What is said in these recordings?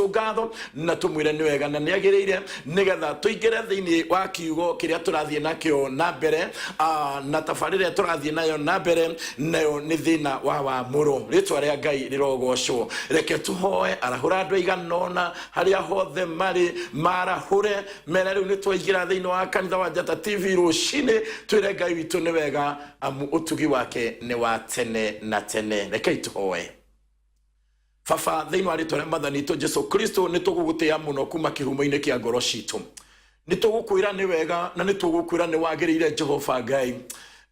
Ngatho na tũmwĩre nĩ wega na nĩ agĩrĩire, nĩgetha tũingĩre thĩinĩ wa kiugo kĩrĩa tũrathiĩ nakĩo na mbere, na tabarĩra ĩrĩa tũrathiĩ nayo na mbere nayo nĩ thĩna wa wamũro. Rĩtwa rĩa Ngai rĩrogocwo. Reke tũhoe. Arahũra andũ aigana ũna harĩa hothe marĩ, marahũre mere rĩu nĩ twaingĩra thĩinĩ wa kanitha wa Njata TV rũcinĩ, twĩre Ngai witũ nĩ wega, amu ũtugi wake nĩ wa tene na tene. Rekei tũhoe. Baba, thĩinĩ wa rĩtwa rĩa Mwathani witũ Jesu Kristo, nĩ tũgũgũtĩĩa mũno kuma kĩhumo-inĩ kĩa ngoro citũ. Nĩ tũgũkwĩra nĩ wega na nĩ tũgũkwĩra nĩ wagĩrĩire, Jehova Ngai,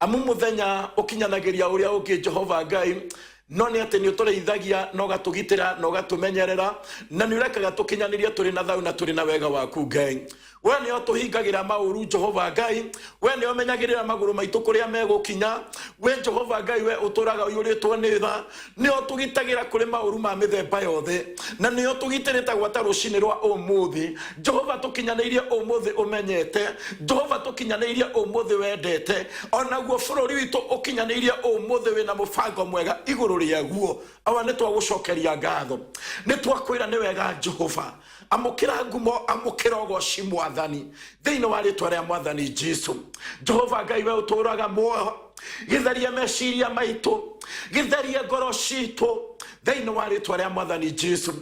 amu mũthenya ũkinyanagĩria ũrĩa ũngĩ, Jehova Ngai, no nĩ atĩ nĩ ũtũrĩithagia na ũgatũgitĩra na ũgatũmenyerera, na nĩ ũrekaga tũkinyanĩrie tũrĩ na thayũ na tũrĩ na wega waku, Ngai. We nĩwe ũtũhingagĩra maũru, Jehova Ngai. We nĩwe ũmenyagĩrĩra magũrũ maitũ kũrĩa megũkinya. We Jehova Ngai, we ũtũũraga ũiyũrĩtwo nĩ tha, nĩwe ũtũgitagĩra kũrĩ maũru ma mĩthemba yothe, na nĩwe ũtũgitĩrĩte gwata rũcinĩ rwa ũmũthĩ. Jehova, tũkinyanĩirie ũmũthĩ ũmenyete. Jehova, tũkinyanĩirie ũmũthĩ wendete. O naguo bũrũri witũ ũkinyanĩirie ũmũthĩ wĩna mũbango mwega igũrũ rĩaguo. Awa, nĩ twagũcokeria ngatho, nĩ twakwĩra nĩ wega, Jehova. Amũkĩra ngumo, amũkĩra ũgoci, Mwathani, thĩinĩ wa rĩtwa rĩa Mwathani Jesu. Jehova Ngai, we ũtũũraga muoyo, gĩtherie meciria maitũ, gĩtherie ngoro citũ thĩinĩ wa rĩtwa rĩa Mwathani Jesu,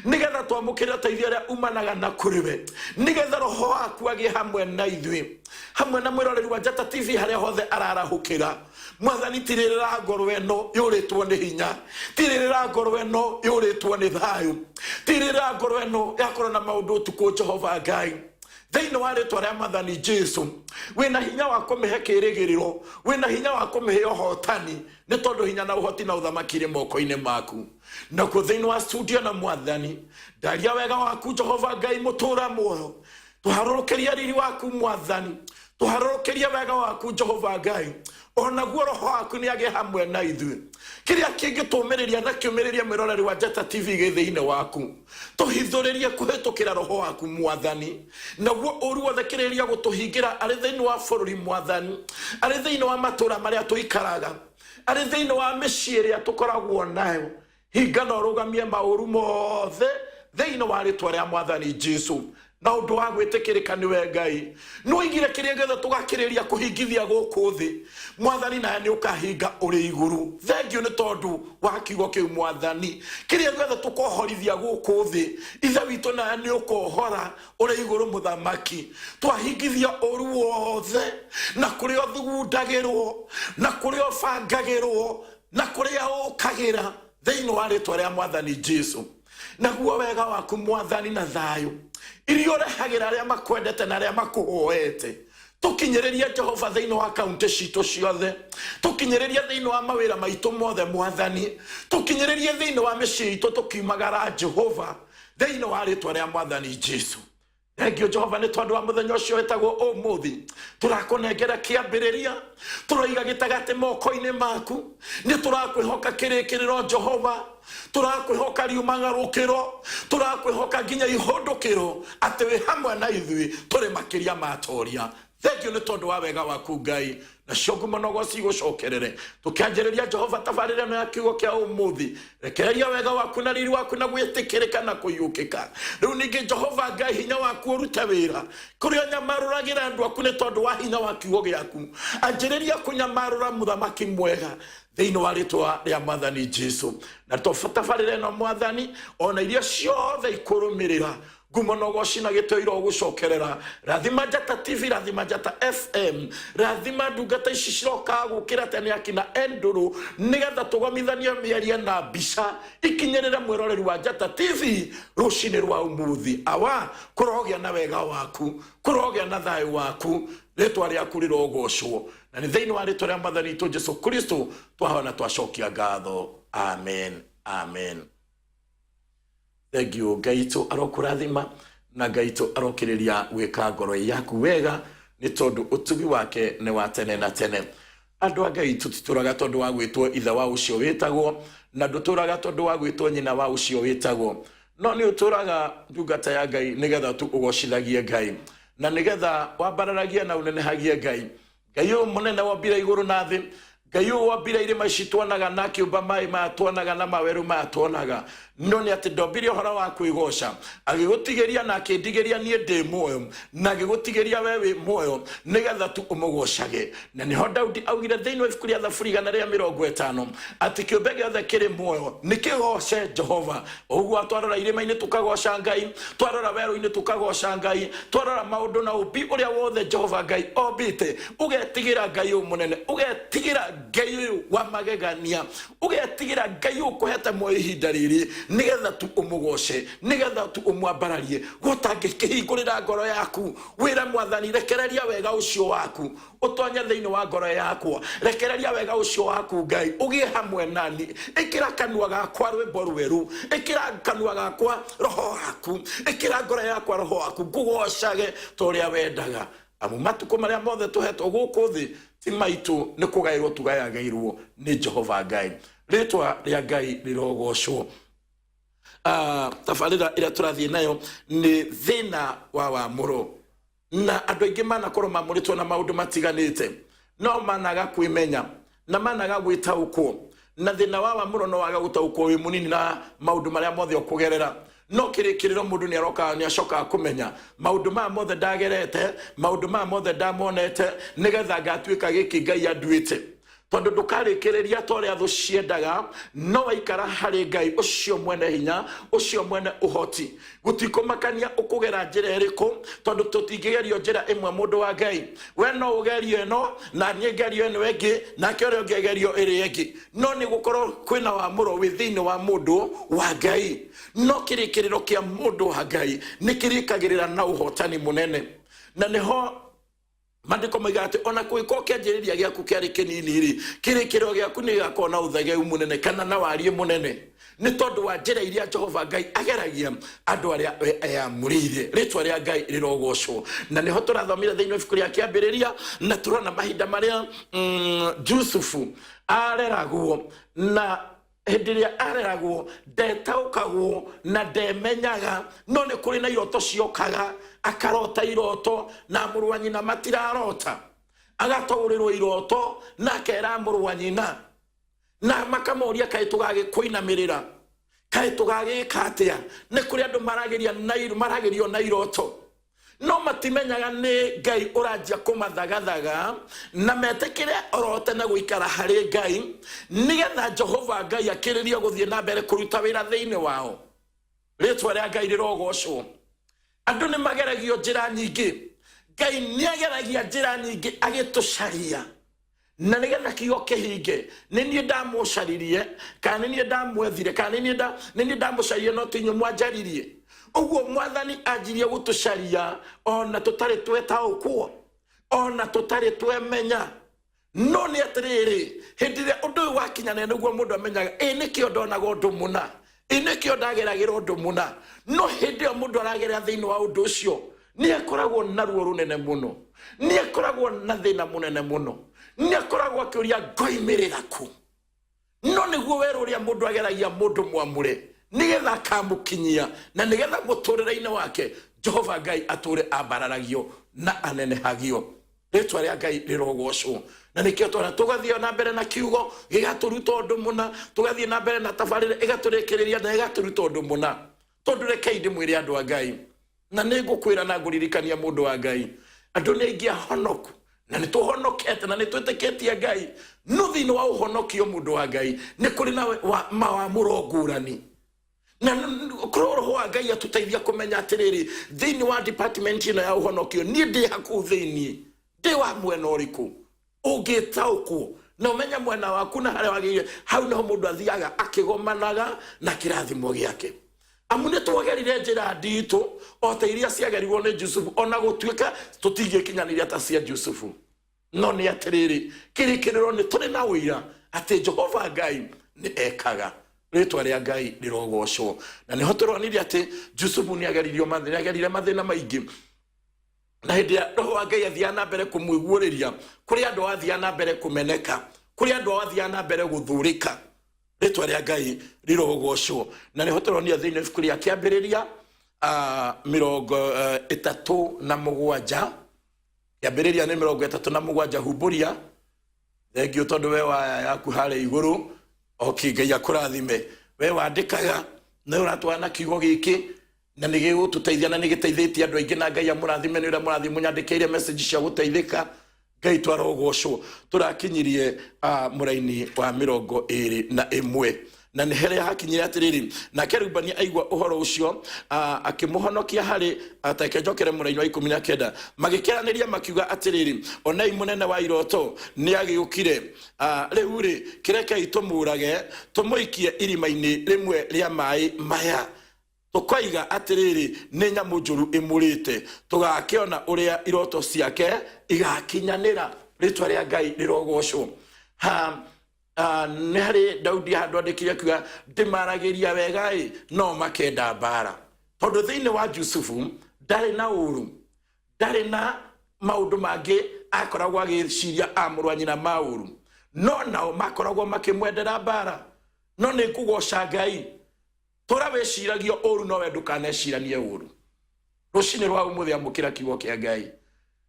nĩgetha twamũkĩre ũteithio ũrĩa umanaga na kũrĩ we, nĩgetha Roho waku agĩe hamwe na ithuĩ, hamwe na mwĩroreri wa Njata TV harĩa hothe ararahũkĩra. Mwathani, tirĩrĩra ngoro ĩno yũrĩtwo nĩ hinya, tirĩrĩra ngoro ĩno yũrĩtwo nĩ thayũ, tirĩrĩra ngoro ĩno yakorwo na maũndũ ũtukũ. Jehova Ngai, thĩinĩ wa rĩtwa rĩa Mwathani Jesu, wĩna hinya wa kũmĩhe kĩrĩgĩrĩro, wĩna hinya wa kũmĩhe ũhotani, nĩ tondũ hinya na ũhoti na ũthamaki irĩ moko-inĩ maku. Nakuo thĩinĩ wa studio na Mwathani, ndaria wega waku, Jehova Ngai mũtũra muoyo. Tũharũrũkĩrie riri waku, Mwathani, tũharũrũkĩrie wega waku, Jehova Ngai. Onaguo Roho waku nĩ agĩe hamwe na ithuĩ. Kĩrĩa kĩngĩtũmĩrĩria na kĩũmĩrĩrie mwĩroreri wa Njata TV gĩ thĩinĩ waku, tũhithũrĩrie kũhĩtũkĩra Roho waku, Mwathani. Naguo ũru wothe kĩrĩrĩria gũtũhingĩra arĩ thĩinĩ wa bũrũri, Mwathani, arĩ thĩinĩ wa matũũra marĩa tũikaraga, arĩ thĩinĩ wa mĩciĩ ĩrĩa tũkoragwo nayo, hinga na ũrũgamie maũru mothe thĩinĩ wa rĩtwa rĩa Mwathani Jesu. Na ũndũ wa gwĩtĩkĩrĩka nĩwe Ngai, nĩwoigire kĩrĩa gĩothe tũgakĩrĩria kũhingithia gũkũ thĩ, Mwathani, nawe nĩ ũkahinga ũrĩ igũrũ. Thengiũ nĩ tondũ wa kiugo kĩu, Mwathani. Kĩrĩa gĩothe tũkohorithia gũkũ thĩ, Ithe witũ, nawe nĩ ũkohora ũrĩ igũrũ. Mũthamaki, twahingithia ũru wothe na kũrĩa ũthugundagĩrwo na kũrĩa ũbangagĩrwo na kũrĩa ũkagĩra thĩinĩ wa rĩtwa rĩa Mwathani Jesu. Naguo wega waku, Mwathani, na thayũ iria ũrehagĩra arĩa makwendete na arĩa makũhoete, tũkinyĩrĩrie, Jehova, thĩinĩ wa kaunti citũ ciothe, tũkinyĩrĩrie thĩinĩ wa mawĩra maitũ mothe, Mwathani, tũkinyĩrĩrie thĩinĩ wa mĩciĩ itũ tũkiumagara, Jehova, thĩinĩ wa rĩtwa rĩa Mwathani Jesu. Thengio, Jehova, nĩ tondũ wa mũthenya ũcio wĩtagwo ũmũthĩ. Tũrakũnengera kĩambĩrĩria, tũroiga gĩtagatĩ moko-inĩ maku. Nĩ tũrakwĩhoka kĩrĩkĩrĩro, Jehova, tũrakwĩhoka riumagarũkĩro, tũrakwĩhoka nginya ihũndũkĩro, atĩ wĩ hamwe na ithuĩ, tũrĩ makĩria ma atoria. Thengio nĩ tondũ wa wega waku, Ngai. Nacio ngumo na ũgoci igũcokerere. Tũkĩanjĩrĩria, Jehova, tabarĩra ĩno ya kiugo kĩa ũmũthĩ, rekereria wega waku na riri waku na gwĩtĩkĩrĩka na kũiyũkĩka. Rĩu ningĩ, Jehova Ngai, hinya waku ũrute wĩra kũrĩa ũnyamarũragĩra andũ aku nĩ tondũ wa hinya wa kiugo gĩaku. Anjĩrĩria kũnyamarũra, Mũthamaki mwega, thĩinĩ wa rĩtwa rĩa Mwathani Jesu. Na tabarĩra ĩno, Mwathani, ona iria ciothe ikũrũmĩrĩra, ngumo na ũgoci na gĩtĩo irogũcokerera. Rathima Njata TV, rathima Njata FM, rathima ndungata ici ciroka gũkĩra tene, akina Enduru, nĩgetha tũgomithanie mĩario na mbica ikinyĩrĩre mwĩroreri wa Njata TV rũcinĩ rwa ũmũthĩ. Awa, kũrogĩa na wega waku, kũrogĩa na thayũ waku, rĩtwa rĩaku rĩrogocwo, na nĩ thĩinĩ wa rĩtwa rĩa Mwathani witũ Jesu Kristo twahoya na twacokia ngatho. Amen, amen. Thengiũ. Ngai witũ arokũrathima na Ngai witũ arokĩrĩria gwĩka ngoro yaku wega, nĩ tondũ ũtugi wake nĩ wa tene na tene. Andũ a Ngai, tũtitũraga tondũ wa gwĩtwo ithe wa ũcio wĩtagwo, na ndũtũraga tondũ wa gwĩtwo nyina wa ũcio wĩtagwo, no nĩ ũtũraga ndungata ya Ngai nĩgetha tu ũgocithagie Ngai, na nĩgetha wambararagie na ũnenehagie Ngai. Ngai ũyũ mũnene wombire igũrũ na thĩ. Ngai ũyũ wombire irĩma ici tuonaga na akĩũmba maĩ maya tuonaga na mawerũ maya tuonaga, no nĩ atĩ ndombire ũhoro wa kwĩgoca, agĩgũtigĩria na akĩndigĩria niĩ ndĩ muoyo, na agĩgũtigĩria we wĩ muoyo, nĩgetha tu ũmũgocage. Na nĩho Daudi augire thĩinĩ wa ibuku rĩa Thaburi 150 atĩ kĩũmbe gĩothe kĩrĩ muoyo nĩ kĩgoce Jehova. Ũguo twarora irĩma-inĩ tũkagoca Ngai, twarora werũ-inĩ tũkagoca Ngai, twarora maũndũ na ũmbi ũrĩa wothe Jehova Ngai ombĩte, ũgetigĩra Ngai ũyũ mũnene, ũgetigĩra Ngai ũyũ wa magegania, ũgetigĩra Ngai ũyũ ũkũhete muoyo ihinda rĩrĩ, nĩgetha tu ũmũgoce, nĩgetha tu ũmwambararie. Gũtangĩkĩhingũrĩra ngoro yaku, wĩre Mwathani, rekereria wega ũcio waku ũtonye thĩinĩ wa ngoro yakwa, rekereria wega ũcio waku Ngai ũgĩe hamwe nani, ĩkĩra kanua gakwa rwĩmbo rwerũ, ĩkĩra kanua gakwa roho waku, ĩkĩra ngoro yakwa roho waku, ngũgocage ta ũrĩa wendaga. Amu matukũ marĩa mothe tũhetwo gũkũ thĩ ti maitũ, nĩ kũgaĩrwo tũgayagĩirwo nĩ Jehova Ngai. Rĩtwa rĩa Ngai rĩrogocwo. Tabarĩra ĩrĩa tũrathiĩ nayo nĩ thĩna wa wamũro, na andũ aingĩ manakorwo mamũrĩtwo na maũndũ matiganĩte, no managa kwĩmenya na managa gwĩtaũkwo, na thĩna wa wamũro no waga gũtaũkwo wĩ mũnini na maũndũ marĩa mothe ũkũgerera, no kĩrĩkĩrĩro mũndũ nĩ aroka nĩ acokaga kũmenya maũndũ maya mothe ndagerete, maũndũ maya mothe ndamonete, nĩgetha ngatuĩka gĩkĩ Ngai anduĩte. Tondũ ndũkarĩkĩrĩria ta ũrĩa thũ ciendaga, no waikara harĩ Ngai ũcio mwene hinya, ũcio mwene ũhoti, gũtikũmakania ũkũgera njĩra ĩrĩkũ, tondũ tũtingĩgerio njĩra ĩmwe. Mũndũ wa Ngai, we no ũgerio ĩno na niĩ ngerio ĩno ĩngĩ, nake ũrĩa ũngĩ agerio ĩrĩa ĩngĩ, no nĩ gũkorwo kwĩna wamũro wĩ thĩinĩ wa mũndũ wa Ngai. No kĩrĩkĩrĩro kĩa mũndũ wa Ngai nĩ kĩrĩkagĩrĩra na ũhotani mũnene, na nĩho Maandĩko moigaga atĩ ona kũngĩkorwo kĩanjĩrĩria gĩaku kĩarĩ kĩnini-rĩ, kĩrĩkĩrĩro gĩaku nĩ gĩgakorwo na ũthegeu mũnene kana na wariĩ mũnene, nĩ tondũ wa njĩra iria Jehova Ngai ageragia andũ arĩa we eyamũrĩire. Rĩtwa rĩa Ngai rĩrogocwo. Na nĩho tũrathomire thĩinĩ wa ibuku rĩa Kĩambĩrĩria, na tũrona mahinda marĩa Jusufu areragwo, na hĩndĩ ĩrĩa areragwo ndetaũkagwo na ndemenyaga, no nĩ kũrĩ na iroto ciokaga, akarota iroto na mũrũ wa nyina matirarota, agataũrĩrwo iroto na akera mũrũ wa nyina, na makamoria kaĩ tũgagĩkũinamĩrĩra, kaĩ tũgagĩka atĩa? Nĩ kũrĩ andũ maragĩrio na iroto, no matimenyaga nĩ Ngai ũranjia kũmathagathaga, na metĩkĩre oro tene gũikara harĩ Ngai, nĩgetha Jehova Ngai akĩrĩrie gũthiĩ na mbere kũruta wĩra thĩinĩ wao. Rĩtwa rĩa Ngai rĩrogocwo. Andũ nĩ mageragio njĩra nyingĩ. Ngai nĩ ageragia njĩra nyingĩ agĩtũcaria, na nĩgetha kiugo kĩhinge, nĩ niĩ ndamũcaririe, kana nĩ niĩ ndamwethire, kana nĩ niĩ ndamũcaririe, no ti inyuĩ mwanjaririe. Ũguo Mwathani anjirie gũtũcaria ona tũtarĩ twetaũkwo, ona tũtarĩ twemenya. No nĩ atĩrĩrĩ, hĩndĩ ĩrĩa ũndũ ũyũ wakinyanĩra, nĩguo mũndũ amenyaga, ĩ nĩkĩo ndonaga ũndũ mũna, ĩ nĩkĩo ndageragĩra ũndũ mũna. No hĩndĩ ĩyo mũndũ aragerera thĩinĩ wa ũndũ ũcio, nĩ akoragwo na ruo rũnene mũno, nĩ akoragwo na thĩna mũnene mũno, nĩ akoragwo akĩũria ngoimĩrĩra kũ. No nĩguo werũ ũrĩa mũndũ ageragia mũndũ mwamũre, nĩgetha akamũkinyia, na nĩgetha mũtũrĩre-inĩ wake Jehova Ngai atũre ambararagio na anenehagio. Rĩtwa rĩa Ngai rĩrogocwo. Na nĩkĩo twana tũgathiĩ na mbere na kiugo gĩgatũruta ũndũ mũna, tũgathiĩ na mbere na tabarĩra ĩgatũrĩkĩrĩria na ĩgatũruta ũndũ mũna. Tondũ rekei ndĩmwĩre andũ a Ngai, na nĩ ngũkwĩra na ngũririkania mũndũ wa Ngai, andũ nĩ aingĩ ahonoku, na nĩ tũhonokete na nĩ twĩtĩkĩtie Ngai, no thĩinĩ wa ũhonokio mũndũ wa Ngai nĩ kũrĩ na mawamũro ngũrani. Na korwo roho wa Ngai atũteithia kũmenya atĩrĩrĩ, thĩinĩ wa department ĩno ya ũhonokio niĩ ndĩ hakuũ thĩinĩ, ndĩ wa mwena ũrĩkũ? Ũngĩtaũkwo na ũmenye mwena waku na harĩa wagĩrĩire, hau niho mũndũ athiaga akĩgomanaga na kĩrathimo gĩake. Amu nĩ twagerire njĩra nditũ o ta iria ciagerirwo nĩ Jusufu, ona gũtuĩka tũtingĩkinyanĩria ta cia Jusufu, no nĩ atĩrĩrĩ, kĩrĩkĩrĩro nĩ tũrĩ na ũira atĩ Jehova Ngai nĩ ekaga. Rĩtwa rĩa Ngai rĩrogocwo. Na nĩho tũronire atĩ Jusufu nĩ ageririo mathĩna, nĩ agerire mathĩna maingĩ, na hĩndĩ ya roho wa Ngai athiaga na mbere kũmũiguũrĩria, kũrĩ andũ athiaga na mbere kũmeneka, kũrĩ andũ athiaga na mbere gũthũrĩka. Rĩtwa rĩa Ngai rĩrogocwo. Na nĩho tũronire thĩinĩ wa ibuku rĩa Kĩambĩrĩria 37, Kĩambĩrĩria nĩ 37, humbũria. Thengiũ tondũ we waya yaku harĩa igũrũ. Okay, Ngai akũrathime. We wandĩkaga na ũratwara na kiugo gĩkĩ na nĩ gĩgũtũteithia na nĩ gĩteithĩtie andũ aingĩ, na Ngai amũrathime nĩ ũrĩa mũrathiĩ mũnyandĩkĩire message cia gũteithĩka. Ngai twarogocwo. Tũrakinyirie mũraini wa 21, na nĩ harĩa hakinyire atĩrĩrĩ, nake Rubani aigua ũhoro ũcio, akĩmũhonokia harĩ ateke. Njokere mũraini wa 19. Magĩkĩranĩria makiuga atĩrĩrĩ, onei mũnene wa iroto nĩ agĩũkire. Rĩu rĩ, kĩrekei tũmũrage, tũmũikie irima-inĩ rĩmwe rĩa maĩ maya, tũkoiga atĩrĩrĩ, nĩ nyamũ njũru ĩmũrĩte, tũgakĩona ũrĩa iroto ciake igakinyanĩra. Rĩtwa rĩa Ngai rĩrogocwo. Ha nĩ harĩ Daudi handũ andĩkire akiuga, ndĩmaragĩria wega ĩ no makenda mbara, tondũ thĩinĩ wa Jusufu ndarĩ na ũru, ndarĩ na maũndũ mangĩ akoragwo agĩciria a mũrũ wa nyina ma ũru, no nao makoragwo makĩmwendera mbara. No nĩ ngũgoca Ngai, tũra wĩciragia ũru nowe ndũkaneciranie ũru. Rũcinĩ rwa ũmũthĩ amũkĩra kiugo kĩa Ngai.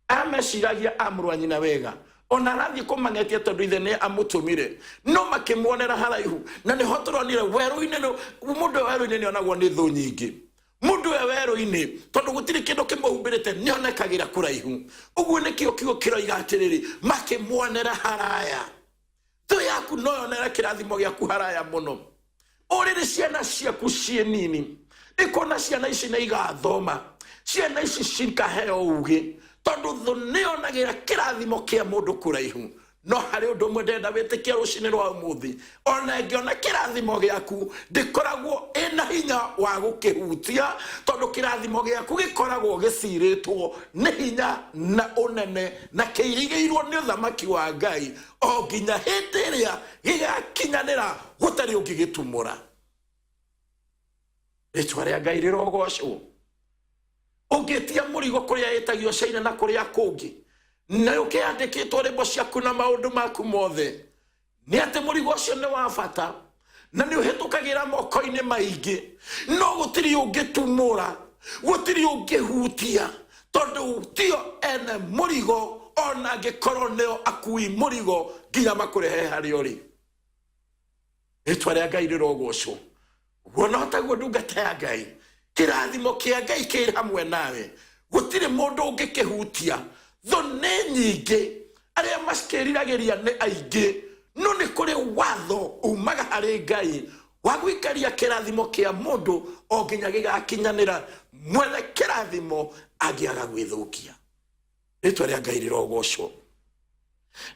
Ameciragia a mũrũ wa nyina wega, ona arathiĩ kũmang'etia tondũ ithe nĩ amũtũmire, no makĩmuonera haraihu. Na nĩho tũronire werũ-inĩ, mũndũ ũyũ werũ-inĩ nĩ onagwo nĩ thũ nyingĩ. Mũndũ ũyũ werũ-inĩ, tondũ gũtirĩ kĩndũ kĩmũhumbĩrĩte, nĩ onekagĩra kũraihu. Ũguo nĩkĩo kiugo kĩroiga atĩrĩrĩ, makĩmuonera haraya. Thũ yaku no yonere kĩrathimo gĩaku haraya mũno. Ũrĩrĩ ciana ciaku ciĩ nini, ikona ciana ici nĩ igathoma, ciana ici cikaheo ũgĩ, tondũ thũ nĩyonagĩra kĩrathimo kĩa mũndũ kũraihu. No harĩ ũndũ ũmwe ndĩrenda wĩtĩkie rũcinĩ rwa ũmũthĩ, ona ĩngĩona kĩrathimo gĩaku, ndĩkoragwo ĩna hinya wa gũkĩhutia, tondũ kĩrathimo gĩaku gĩkoragwo gĩcirĩtwo nĩ hinya na ũnene na kĩirigĩirwo nĩ ũthamaki wa Ngai o nginya hĩndĩ ĩrĩa gĩgakinyanĩra, gũtarĩ ũngĩgĩtumũra. Rĩtwa rĩa Ngai rĩrogocwo. Ũngĩtia mũrigo kũrĩa ĩtagio China na kũrĩa kũngĩ, na ũkĩandĩkĩtwo rĩmbo ciaku na maũndũ maku mothe, nĩ atĩ mũrigo ũcio nĩ wa bata na nĩ ũhĩtũkagĩra moko-inĩ maingĩ, no gũtirĩ ũngĩtumũra, gũtirĩ ũngĩhutia, tondũ tio ene mũrigo, ona angĩkorwo nĩo akui mũrigo nginya makũrehe harĩa ũrĩ. Rĩtwa rĩa Ngai rĩrogocwo. Ũguo no taguo, ndungata ya Ngai, kĩrathimo kĩa Ngai kĩ hamwe nawe, gũtirĩ mũndũ ũngĩkĩhutia. Thũ nĩ nyingĩ, arĩa makĩriragĩria nĩ aingĩ, no nĩ kũrĩ watho umaga harĩ Ngai wa gũikaria kĩrathimo kĩa mũndũ o nginya gĩgakinyanĩra, mwene kĩrathimo angĩaga gwĩthũkia. Rĩtwa rĩa Ngai rĩrogocwo.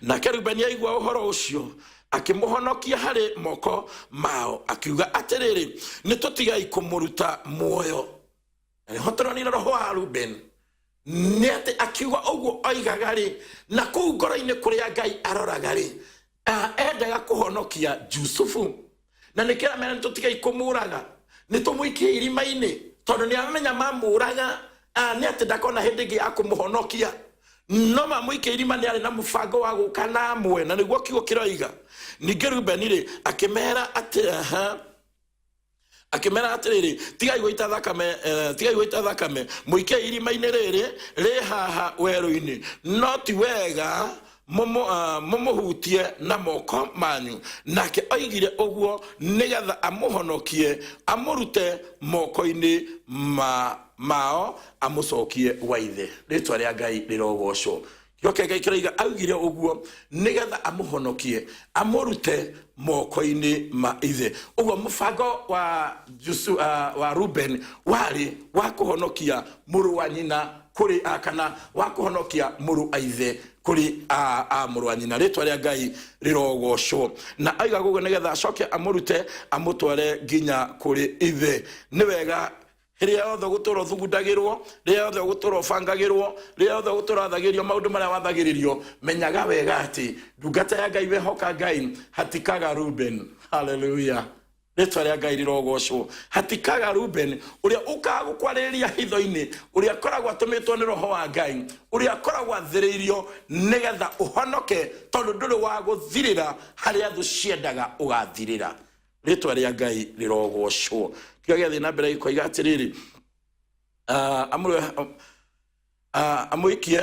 Nake Rubeni aigua ũhoro ũcio, akĩmũhonokia harĩ moko mao, akiuga atĩrĩrĩ, nĩ tũtigai kũmũruta muoyo. Na nĩho tũronire roho wa Ruben nĩ atĩ akiuga ũguo oigaga rĩ, na kũu ngoro-inĩ kũrĩa Ngai aroraga rĩ, endaga kũhonokia Jusufu, na nĩkĩo aramera nĩ tũtigai kũmũraga, nĩ tũmũikie irima-inĩ, tondũ nĩ amenya mamũraga, nĩ atĩ ndakona hĩndĩ ĩngĩ ya kũmũhonokia. No mamũikie irima, nĩ arĩ na mũbango wa gũka na amwe, na nĩguo kiugo kĩroiga. Ningĩ Rubeni rĩ, akĩmera atĩ aha, akĩmera atĩrĩrĩ, tigai gũita thakame, tigai gũita thakame, mũikie irima-inĩ rĩrĩ rĩ haha werũ-inĩ, no ti wega mũmũhutie na moko manyu. Nake oigire ũguo nĩgetha amũhonokie, amũrute moko-inĩ mao, amũcokie gwa ithe. Rĩtwa rĩa Ngai rĩrogocwo. Kiugo kĩa Ngai kĩroiga augire ũguo nĩgetha amũhonokie, amũrute moko-inĩ ma ithe. Ũguo mũbango wa Jusu, wa Ruben warĩ wa kũhonokia mũrũ wa nyina kũrĩ, kana wa kũhonokia mũrũ wa ithe kũrĩ a mũrũ wa nyina. Rĩtwa rĩa Ngai rĩrogocwo. Na oiga ũguo nĩgetha acoke amũrute, amũtware nginya kũrĩ ithe. Nĩ wega rĩrĩa yothe ũgũtũra ũthugundagĩrwo, rĩrĩa yothe ũgũtũra ũbangagĩrwo, rĩrĩa yothe ũgũtũra wathagĩrio maũndũ marĩa wathagĩrĩrio, menyaga wega atĩ ndungata ya Ngai, wehoka Ngai, hatikaga Ruben. Haleluya, rĩtwa rĩa Ngai rĩrogocwo. Hatikaga Ruben ũrĩa ũkaga gũkwarĩrĩria hitho-inĩ, ũrĩa akoragwo atũmĩtwo nĩ roho wa Ngai, ũrĩa akoragwo athĩrĩirio nĩgetha ũhonoke, tondũ ndũrĩ wa gũthirĩra harĩa thũ ciendaga ũgathirĩra. Rĩtwa rĩa Ngai rĩrogocwo. Kĩo gĩathiĩ na mbere gĩkoiga atĩrĩrĩ, amũikie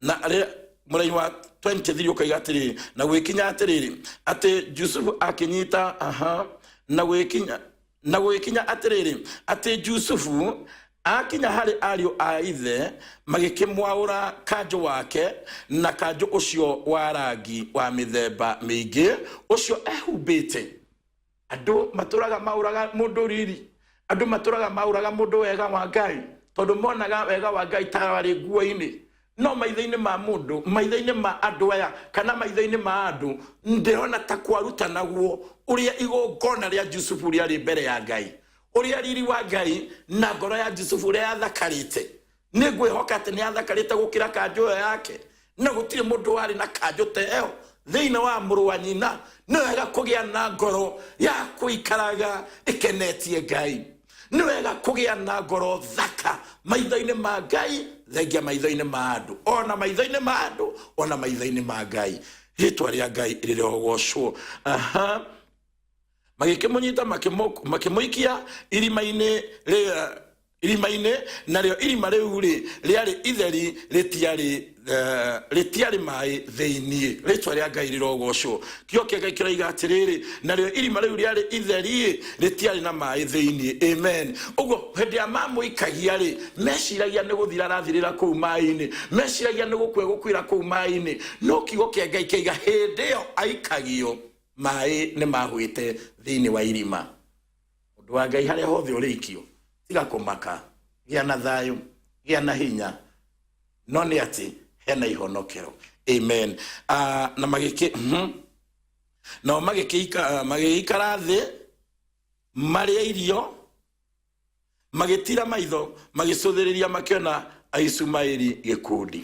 na rĩ mũraini wa 23 ũkaiga atĩrĩrĩ, na gwĩkinya atĩrĩrĩ atĩ Jusufu akĩnyita, aha, na gwĩkinya na gũgĩkinya atĩrĩrĩ atĩ Jusufu akinya harĩ ariũ a ithe, magĩkĩmwaũra kanjũ wake, na kanjũ ũcio wa rangi wa mĩthemba mĩingĩ ũcio ehumbĩte. Andũ matũraga maũraga mũndũ riri, andũ matũraga maũraga mũndũ wega wa Ngai, tondũ monaga wega wa Ngai ta warĩ nguo-inĩ. No maitho-inĩ ma mũndũ, maitho-inĩ ma andũ aya, kana maitho-inĩ ma andũ, ndĩrona ta kwarutanagwo ũrĩa igongona rĩa Jusufu rĩarĩ mbere ya Ngai, ũrĩa riri wa Ngai na ngoro ya Jusufu ũrĩa yathakarĩte. Nĩ ngwĩhoka atĩ nĩ yathakarĩte gũkĩra kanjũ ĩyo yake, na gũtirĩ mũndũ warĩ na kanjũ ta ĩyo thĩinĩ wa mũrũ wa nyina. Nĩ wega kũgĩa na ngoro ya kũikaraga ĩkenetie Ngai. Nĩ wega kũgĩa na ngoro thaka maitho-inĩ ma Ngai, thengia maitho-inĩ ma andũ, ona maitho-inĩ ma andũ, ona maitho-inĩ ma Ngai. Rĩtwa rĩa Ngai rĩrogocwo. Aha. Magĩkĩmũnyita makĩmũikia irima-inĩ rĩa irima-inĩ, narĩo irima rĩu rĩ rĩarĩ itheri, rĩtiarĩ maĩ thĩinĩ. Rĩtwa rĩa Ngai rĩrogocwo. Kĩo kĩa Ngai kĩroiga atĩrĩrĩ, narĩo irima rĩu rĩarĩ itheri, rĩtiarĩ na maĩ thĩinĩ. Amen. Ũguo hĩndĩ ĩrĩa mamũikagia rĩ, meciragia nĩ gũthira arathirĩra kũu maĩ-inĩ, meciragia nĩ gũkua egũkuĩra kũu maĩ-inĩ, no kiugo kĩa Ngai kĩaiga hĩndĩ ĩyo aikagio maĩ nĩ mahwĩte thĩinĩ wa irima. Ũndũ wa Ngai harĩa hothe ũrĩikio, tiga kũmaka, gĩa na thayũ, gĩa na hinya, no nĩ atĩ hena ihonokero. Amen. Na magĩkĩ, nao magĩgĩikara thĩ marĩe irio, magĩtira maitho, magĩcũthĩrĩria, makĩona Aisumaeli gĩkundi.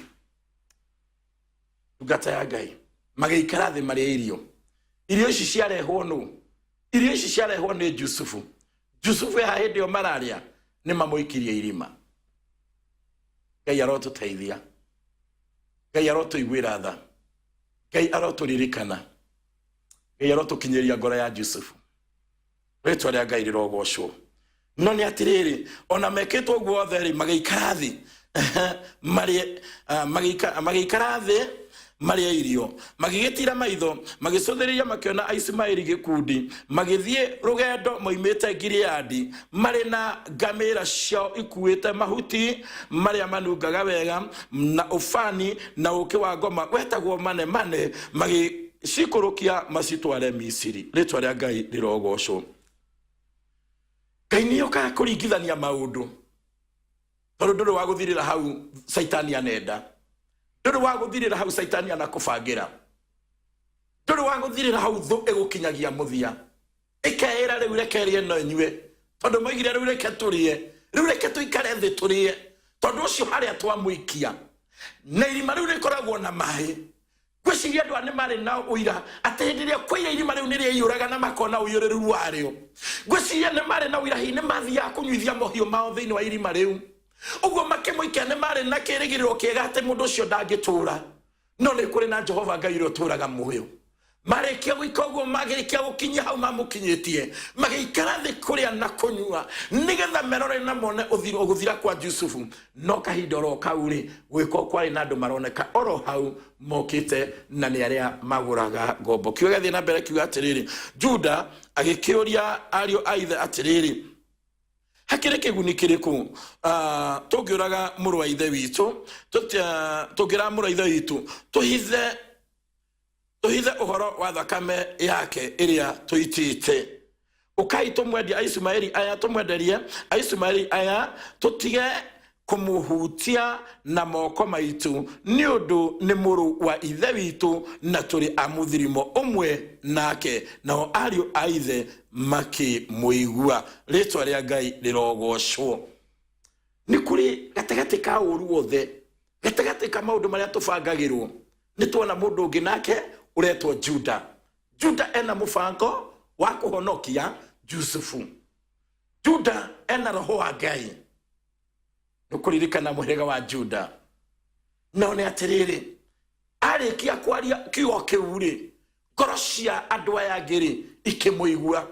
Ndungata ya Ngai, magĩikara thĩ marĩe irio. Irio ici ciarehwo nũ? Irio ici ciarehwo nĩ Jusufu. Jusufu eha hĩndĩ ĩyo mararĩa, nĩ mamũikirie irima. Ngai arotũteithia, Ngai arotũiguĩra tha, Ngai arotũririkana, Ngai arotũkinyĩria ngoro ya Jusufu. Rĩtwa rĩa Ngai rĩrogocwo. No nĩ atĩrĩrĩ, ona mekĩtwo ũguo othe rĩ, magĩikara thĩ marĩe, magĩikara thĩ marĩe irio, magĩgĩtira maitho, magĩcũthĩrĩria, makĩona Aisumaeli gĩkundi magĩthiĩ rũgendo moimĩte Gileadi, marĩ na ngamĩra ciao ikuĩte mahuti marĩa manungaga wega, na ũbani, na ũũkĩ wa ngoma wetagwo manemane, magĩcikũrũkia macitware Misiri. Rĩtwa rĩa Ngai rĩrogocwo. Ngai nĩ okaga kũringithania maũndũ, tondũ ndũrĩ wa gũthirĩra hau Caitani anenda, ndũrĩ wa gũthirĩra hau Caitani anakũbangĩra, ndũrĩ wa gũthirĩra hau thũ ĩgũkinyagia mũthia, ĩkeĩra rĩu reke ĩrĩe no ĩnyue, tondũ moigire rĩu reke tũrĩe, rĩu reke tũikare thĩ tũrĩe, tondũ ũcio harĩa twamũikia na irima rĩu rĩkoragwo na maĩ. Ngwĩciria andũ aya nĩ marĩ na ũira atĩ hĩndĩ ĩrĩa kwaira irima rĩu nĩ rĩaiyũraga na makona ũiyũrĩrĩru warĩo. Ngwĩciria nĩ marĩ na ũira hihi nĩ mathiaga kũnyuithia mohiũ mao thĩinĩ wa irima rĩu. Ũguo makĩmũikia nĩ marĩ na kĩĩrĩgĩrĩro kĩega atĩ mũndũ ũcio ndangĩtũũra. No nĩ kũrĩ na Jehova Ngai ũrĩa ũtũũraga muoyo. Marĩkia gwĩka ũguo, magĩrĩkia gũkinyia hau mamũkinyĩtie, magĩikara thĩ kũrĩa na kũnyua, nĩgetha merore na mone gũthira kwa Jusufu. No kahinda oro kau rĩ, gwĩka kwarĩ na andũ maroneka oro hau mokĩte, na nĩ arĩa magũraga ngombo. Kiugo gĩathiĩ na mbere kiuga atĩrĩrĩ, Juda agĩkĩũria ariũ a ithe atĩrĩrĩ, hakĩrĩ kĩguni kĩrĩkũ tũngĩũraga mũrũ wa ithe witũ, tũngĩũraga mũrũ wa ithe witũ, tũhithe ũhoro wa thakame yake ĩrĩa tũitĩte? Ũkai tũmwendie Aisumaeli aya, tũmwenderie Aisumaeli aya, tũtige kũmũhutia na moko maitũ, nĩ ũndũ nĩ mũrũ wa ithe witũ, na tũrĩ a mũthirimo ũmwe nake. Nao ariũ a ithe makĩmũigua. Rĩtwa rĩa Ngai rĩrogocwo. Nĩ kũrĩ gatagatĩ ka ũũru wothe, gatagatĩ ka maũndũ marĩa tũbangagĩrwo, nĩ tuona mũndũ ũngĩ nake ũretwo Juda. Juda ena mũbango wa kũhonokia Jusufu. Juda ena roho wa Ngai. Nĩkũririkana mũhĩrĩga wa Juda. No nĩ atĩrĩrĩ, arĩkia kwaria kiugo kĩu rĩ, ngoro cia andũ aya angĩ rĩ ikĩmũigua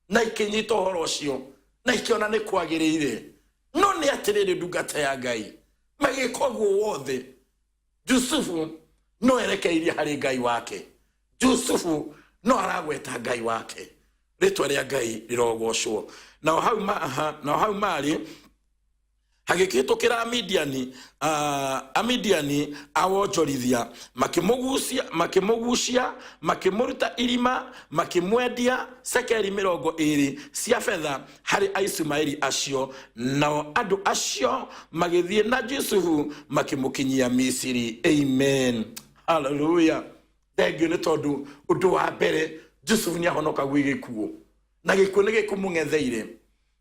na ikĩnyita ũhoro ũcio na ikĩona nĩ kwagĩrĩire. No nĩ atĩrĩrĩ, ndungata ya Ngai, magĩka ũguo wothe, Jusufu No erekeirie harĩ Ngai wake. Jusufu no aragweta Ngai wake. Rĩtwa rĩa Ngai rĩrogocwo. Nao hau ma, aha, nao hau marĩ hagĩkĩhĩtũkĩra Amidiani, Amidiani awonjorithia, makĩmũgucia, makĩmũgucia, makĩmũruta irima, makĩmwendia cekeri 20 cia betha harĩ Aisumaeli acio. Nao andũ acio magĩthiĩ na Jusufu makĩmũkinyia Misiri. Amen, haleluya. Thengiũ nĩ tondũ ũndũ wa mbere Jusufu nĩ ahonoka gwĩ gĩkuũ, na gĩkuũ nĩ gĩkũmũng'etheire,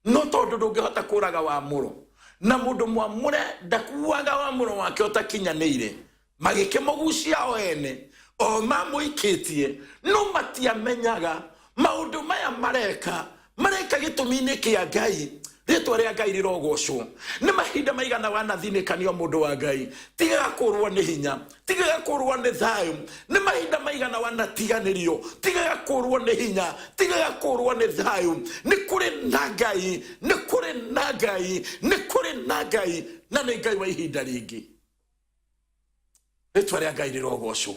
no tondũ ndũngĩhota kũraga wamũro, na mũndũ mwamũre ndakuaga wamũro wake ũtakinyanĩire, magĩkĩmũgucia o ene o mamũikĩtie, no matiamenyaga maũndũ maya mareka, mareka gĩtũmi-inĩ kĩa Ngai. Rĩtwa rĩa Ngai rĩrogocwo. Nĩ mahinda maigana wanathinĩkanio, mũndũ wa Ngai? Tigaga kũrwo nĩ hinya, tigaga kũrwo nĩ thayũ. Nĩ mahinda maigana wanatiganĩrio? Tigaga kũrwo nĩ hinya, tigaga kũrwo nĩ thayũ. Nĩ kũrĩ na Ngai, nĩ kũrĩ na Ngai, nĩ kũrĩ na Ngai, na nĩ Ngai wa ihinda rĩngĩ. Rĩtwa rĩa Ngai rĩrogocwo.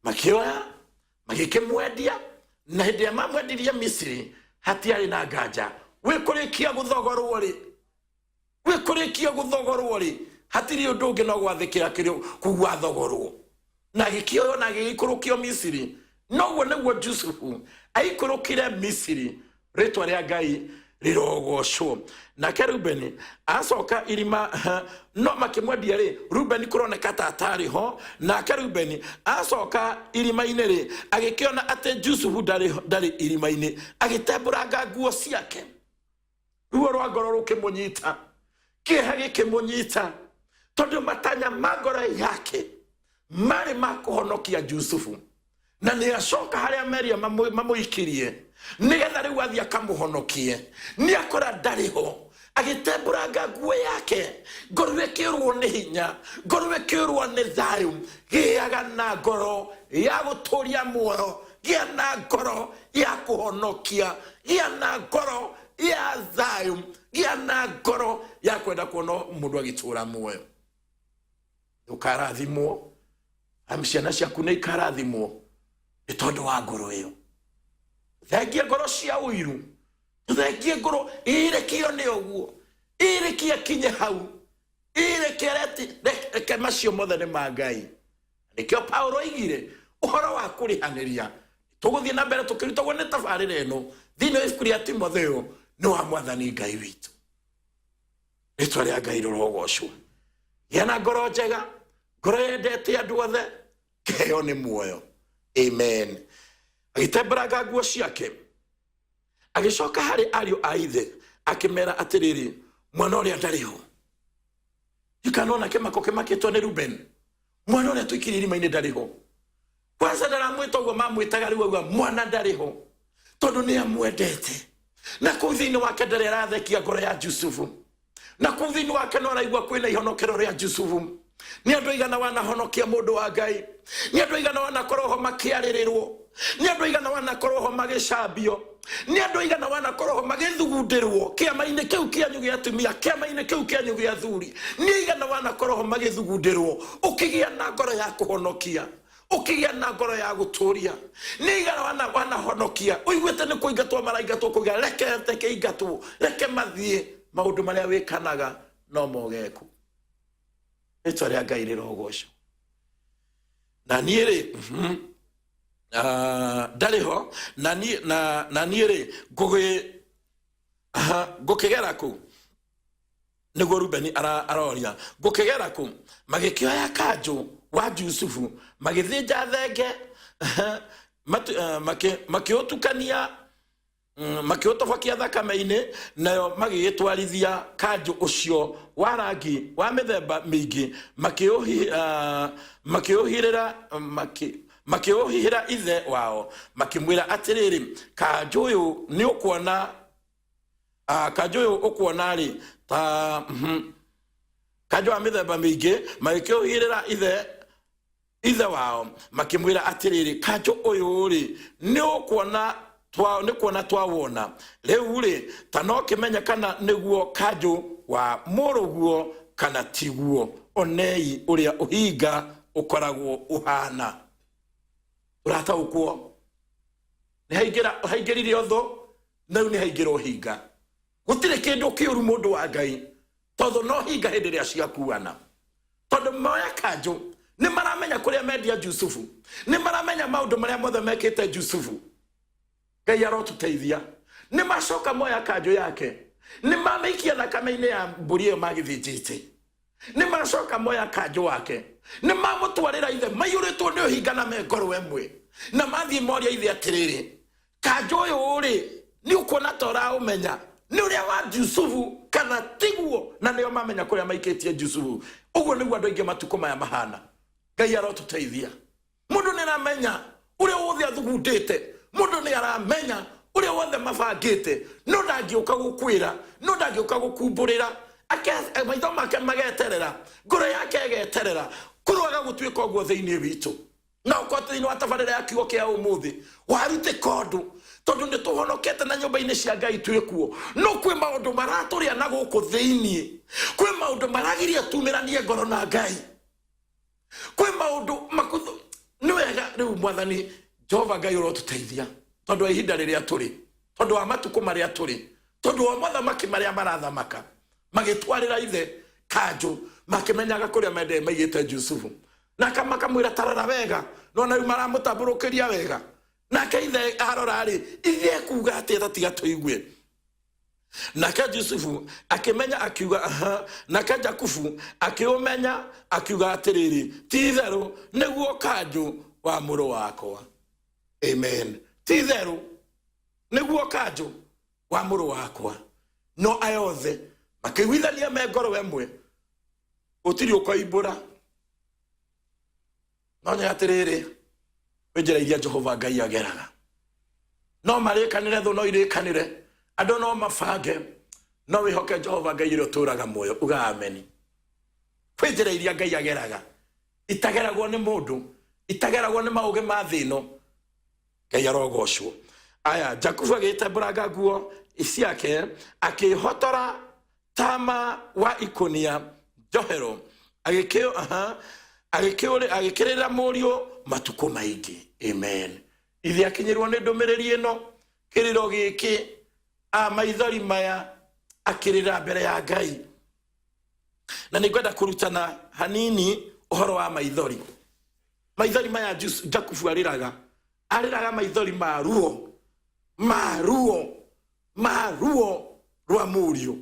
Makĩoya magĩkĩmwendia, na hĩndĩ ĩrĩa mamwendirie Misiri hatiarĩ na nganja. Wĩkũrĩkia gũthogorwo rĩ, wĩkũrĩkia gũthogorwo rĩ, hatirĩ ũndũ ũngĩ no gwathĩkĩra kĩrĩ kũu wathogorwo. Na agĩkĩoywo na agĩgĩikũrũkio Misiri. Noguo nĩguo Jusufu aikũrũkire Misiri. Rĩtwa rĩa Ngai rĩrogocwo. Nake Rubeni acoka irima, no makĩmwendia rĩ, Rubeni kũroneka ta atarĩ ho. Nake Rubeni acoka irima-inĩ rĩ, agĩkĩona atĩ Jusufu ndarĩ irima-inĩ, agĩtembũranga nguo ciake. Ruo rwa ngoro rũkĩmũnyita, kĩeha gĩkĩmũnyita, tondũ matanya ma ngoro yake marĩ ma kũhonokia Jusufu, na nĩ acoka harĩa meria mamũikirie nĩgetha rĩu athiĩ akamũhonokie, nĩ akora ndarĩ ho. Agĩtembũranga nguo yake, ngoro ĩkĩũrwo nĩ hinya, ngoro ĩkĩũrwo nĩ thayũ. Gĩaga na ngoro ya gũtũria muoyo, gĩa na ngoro ya kũhonokia, gĩa na ngoro ya thayũ, gĩa na ngoro ya kwenda kuona mũndũ agĩtũra muoyo. Ũkarathimwo, amu ciana ciaku nĩ ikarathimwo nĩ tondũ wa ngoro ĩyo. Thengie ngoro cia ũiru, thengie ngoro ĩrekio nĩ ũguo, ĩrekie kinye hau, ĩreke reke macio mothe nĩ ma Ngai. Nĩkĩo Paulo oigire ũhoro wa kũrĩhanĩria. Tũgũthiĩ na mbere tũkĩrutagwo nĩ tabarĩra ĩno thĩinĩ wa ibuku rĩa Timotheo, nĩ wa Mwathani Ngai witũ. Rĩtwa rĩa Ngai rĩrogocwo. Gĩa na ngoro njega, ngoro yendete andũ othe, kĩheo nĩ muoyo. Amen. Agĩtembũranga nguo ciake, agĩcoka harĩ ariũ a ithe, akĩmera atĩrĩrĩ, mwana ũrĩa ndarĩ ho. Ndikanona kĩmako kĩmakĩtwo nĩ Ruben, mwana ũrĩa tũikirie irima-inĩ ndarĩ ho. Kwanza ndaramwĩta ũguo mamwĩtaga rĩu, auga mwana ndarĩ ho, tondũ nĩ amwendete, na kũu thĩinĩ wake ndarĩ arathekia ngoro ya Jusufu, na kũu thĩinĩ wake no araigua kwĩna ihonokero rĩa Jusufu. Nĩ andũ aigana wanahonokia, mũndũ wa Ngai? Nĩ andũ aigana wanakorwo ho makĩarĩrĩrwo? Nĩ andũ aigana wanakorwo ho magĩcambio? Nĩ andũ aigana wanakorwo ho magĩthugundĩrwo kĩama-inĩ kĩu kĩanyu gĩa atumia, kĩama-inĩ kĩu kĩanyu gĩa athuri? Nĩ aigana wanakorwo ho magĩthugundĩrwo, ũkĩgĩa na ngoro ya kũhonokia, ũkĩgĩa na ngoro ya gũtũria? Nĩ aigana wanahonokia ũiguĩte nĩ kũingatwo maraingatwo, kũiga reke reke ingatwo, reke mathiĩ? Maũndũ marĩa wĩkanaga no mogeku. Rĩtwa rĩa Ngai rĩrogocwo. Na niĩ rĩ, ndarĩ ho, na niĩ na niĩ rĩ, ngũkĩgera kũ? Nĩguo Rubeni aroria, ngũkĩgera kũ? Magĩkĩoya kanjũ wa Jusufu, magĩthĩnja thenge, makĩũtukania, makĩũtobokia thakame-inĩ, nayo magĩgĩtwarithia kanjũ ũcio wa rangi wa mĩthemba mĩingĩ, makĩũhihĩra ithe wao, makĩmwĩra atĩrĩrĩ, kanjũ ũyũ nĩ ũkuona, kanjũ ũyũ ũkuona rĩ, ta kanjũ wa mĩthemba mĩingĩ, magĩkĩũhihĩra ithe wao, makĩmwĩra atĩrĩrĩ, kanjũ ũyũ rĩ, nĩ ũkuona twa nĩ kuona twawona rĩu rĩ, ta no kĩmenye kana nĩguo kanjũ wa mũrũguo kana tiguo. Onei ũrĩa ũhinga Ũkoragwo ũhana ũrataũkwo nĩ haingĩra haingĩrire ũthũ, na rĩu nĩ haingĩra ũhinga. Gũtirĩ kĩndũ kĩũru, mũndũ wa Ngai, tondũ no hinga hĩndĩ ĩrĩa ciakuana, tondũ moya kanjũ nĩ maramenya kũrĩa mendia Jusufu, nĩ maramenya maũndũ marĩa mothe mekĩte Jusufu. Ngai arotũteithia. Nĩ macoka moya kanjũ yake, nĩ mamĩikia thakame-inĩ ya mbũri ĩyo magĩthĩnjĩte. Nĩ macoka moya kanjũ wake, nĩ mamũtwarĩra ithe maiyũrĩtwo nĩ ũhinga na me ngoro ĩmwe, na mathiĩ moria ithe atĩrĩrĩ, "Kanjũ ũyũ rĩ, nĩ ũkuona ta ũraũmenya nĩ ũrĩa wa Jusufu kana tiguo?" Na nĩo mamenya kũrĩa maikĩtie Jusufu. Ũguo nĩguo andũ aingĩ matukũ maya mahana. Ngai arotũteithia. Mũndũ nĩ aramenya ũrĩa wothe athugundĩte, mũndũ nĩ aramenya ũrĩa wothe mabangĩte, no ndangĩũka gũkwĩra, no ndangĩũka gũkumbũrĩra. Maitho make mageterera, ngoro yake ĩgeterera. Kũroaga gũtuĩka ũguo thĩinĩ witũ. Na ũkorwo thĩinĩ wa tabarĩra ya kiugo kĩa ũmũthĩ warutĩka ũndũ, tondũ nĩ tũhonokete na nyũmba-inĩ cia Ngai twĩ kuo, no kwĩ maũndũ maratũrĩa na gũkũ thĩinĩ, kwĩ maũndũ maragiria tumĩranie ngoro na Ngai, kwĩ maũndũ makuthu. Nĩ wega rĩu Mwathani Jehova Ngai ũrotũteithia, tondũ wa ihinda rĩrĩa tũrĩ, tondũ wa matukũ marĩa tũrĩ, tondũ wa mothamaki marĩa marathamaka. Magĩtwarĩra ithe kanjũ makĩmenyaga kũrĩa mendee maigĩte Jusufu, na makamwĩra, "Tarora wega." Nona rĩu maramũtambũrũkĩria wega. Nake ithe arora rĩ, ithe ekuga atĩa? Tatiga tũigue. Nake Jusufu akĩmenya, akiuga aha. Nake Jakubu akĩũmenya, akiuga atĩrĩrĩ, "Ti itherũ nĩguo kanjũ wa mũrũ wakwa." Amen. Ti itherũ nĩguo kanjũ wa mũrũ wakwa. No aya othe makĩiguithania me ngoro ĩmwe, gũtirĩ ũkoimbũra. No nĩ atĩrĩrĩ, kwĩ njĩra iria Jehova Ngai ageraga. No marĩkanĩre thũ, no irĩkanĩre andũ, no mabange, no wĩhoke Jehova Ngai ũrĩa ũtũraga muoyo. Uga ameni. Kwĩ njĩra iria Ngai ageraga itageragwo nĩ mũndũ, itageragwo nĩ maũgĩ ma thĩ ĩno. Ngai arogocwo. Aya, Jakubu agĩtembũranga nguo ciake, akĩhotora tama wa ikũnia njohero, aha, agĩkĩrĩra mũriũ matukũ maingĩ. Amen. Ithe akinyĩrwo nĩ ndũmĩrĩri ĩno, kĩrĩro gĩkĩ, a maithori maya, akĩrĩra mbere ya Ngai. Na nĩ ngwenda kũrutana hanini ũhoro wa maithori. Maithori maya Jakubu arĩraga, arĩraga maithori ma ruo, ma ruo, ma ruo rwa mũriũ.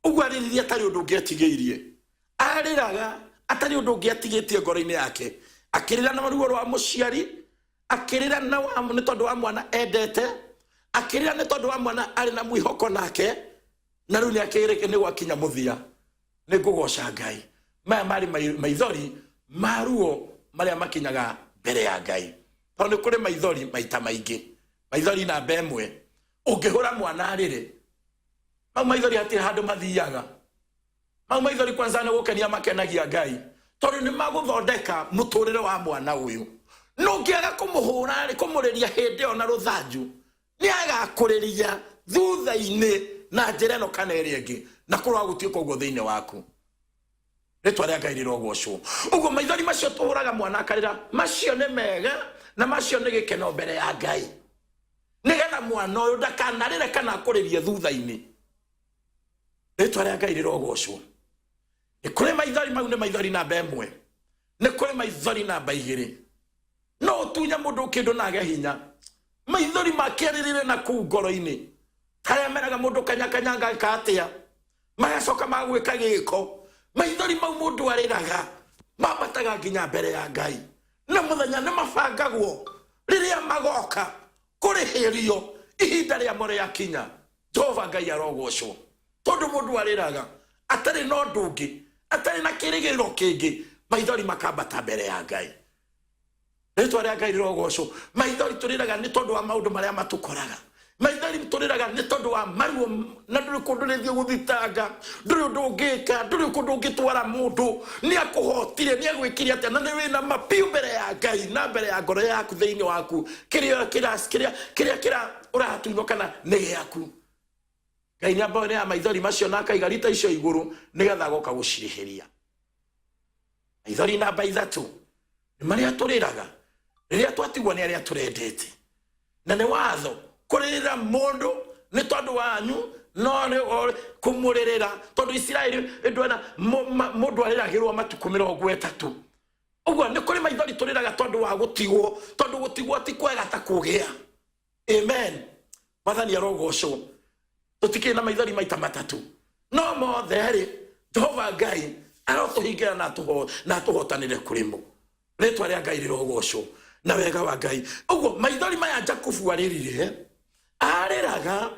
Ũguo arĩrire atarĩ ũndũ ũngĩ atigĩirie, arĩraga atarĩ ũndũ ũngĩ atigĩtie ngoro-inĩ yake. Akĩrĩra na ruo rwa mũciari, akĩrĩra na wa, nĩ tondũ wa mwana endete, akĩrĩra nĩ tondũ wa mwana arĩ na mwĩhoko nake, na rĩu nĩ akĩrĩke nĩ gwakinya mũthia. Nĩ ngũgoca Ngai. Maya marĩ maithori ma ruo marĩa makinyaga mbere ya Ngai, tondũ nĩ kũrĩ maithori maita maingĩ. Maithori namba 1, ũngĩhũra mwana arĩre, mau maithori hatirĩ handũ mathiaga. Mau maithori kwanza nĩ gũkenia makenagia Ngai, tondũ nĩ magũthondeka mũtũrĩre wa mwana ũyũ. No ũngĩaga kũmũhũra rĩ, kũmũrĩria hĩndĩ ĩyo na rũthanju, nĩ agakũrĩria thutha-inĩ na njĩra ĩno kana ĩrĩa ĩngĩ, na kũroa gũtuĩka ũguo thĩinĩ waku. Rĩtwa rĩa Ngai rĩrogocwo. Ũguo maithori macio tũhũraga mwana akarĩra, macio nĩ mega, na macio nĩ gĩkeno mbere ya Ngai, nĩgetha mwana ũyũ ndakanarĩre kana akũrĩrie thutha-inĩ. Rĩtwa rĩa Ngai rĩrogocwo. Nĩ kũrĩ maithori, mau nĩ maithori namba 1. Nĩ kũrĩ maithori namba 2. No ũtunye mũndũ kĩndũ na age hinya, maithori makĩarĩrĩre na kũu ngoro-inĩ, harĩa meraga mũndũ kanyakanyanga ka atĩa, magacoka magwĩka gĩko. Maithori mau mũndũ arĩraga mambataga nginya mbere ya Ngai, na mũthenya nĩ mabangagwo rĩrĩa magoka kũrĩhĩrio ihinda rĩamo rĩakinya. Jehova Ngai arogocwo, tondũ mũndũ arĩraga atarĩ na ũndũ ũngĩ, atarĩ na kĩrĩgĩrĩro kĩngĩ, maithori makambata mbere ya Ngai. Rĩtwa rĩa Ngai rĩrogocwo. Maithori tũrĩraga nĩ tondũ wa maũndũ marĩa matũkoraga. Maithori tũrĩraga nĩ tondũ wa maruo, na ndũrĩ kũndũ rĩthiĩ gũthitanga, ndũrĩ ũndũ ũngĩka, ndũrĩ kũndũ ũngĩtwara mũndũ. Nĩ akũhotire, nĩ agwĩkire atĩa, na nĩ wĩna mapiũ mbere ya Ngai na mbere ya ngoro yaku thĩinĩ waku, kĩrĩa kĩra kĩrĩa kĩrĩa kĩra ũratunywo kana nĩ gĩaku. Ngai nĩ ambaga maithori macio na akaiga rita icio igũrũ, nĩgetha agoka gũcirĩhĩria. Maithori namba 3. Nĩ marĩa tũrĩraga rĩrĩa twatigwo nĩ arĩa tũrendete. Na nĩ watho kũrĩrĩra mũndũ nĩ tondũ wanyu, no nĩ kũmũrĩrĩra tondũ Isiraeli ndwena mũndũ arĩragĩrwo matukũ 30. Ũguo nĩ kũrĩ maithori tũrĩraga tondũ wa gũtigwo, tondũ gũtigwo ti kwega ta kũgĩa. Amen. Mwathani arogocwo. Tũtikĩrĩ na maithori maita matatũ, no mothe rĩ, Jehova Ngai arotũhingĩra na atũhotanĩre kũrĩ mo. Rĩtwa rĩa Ngai rĩrogocwo na wega wa Ngai. Ũguo maithori maya Jakubu arĩrire, arĩraga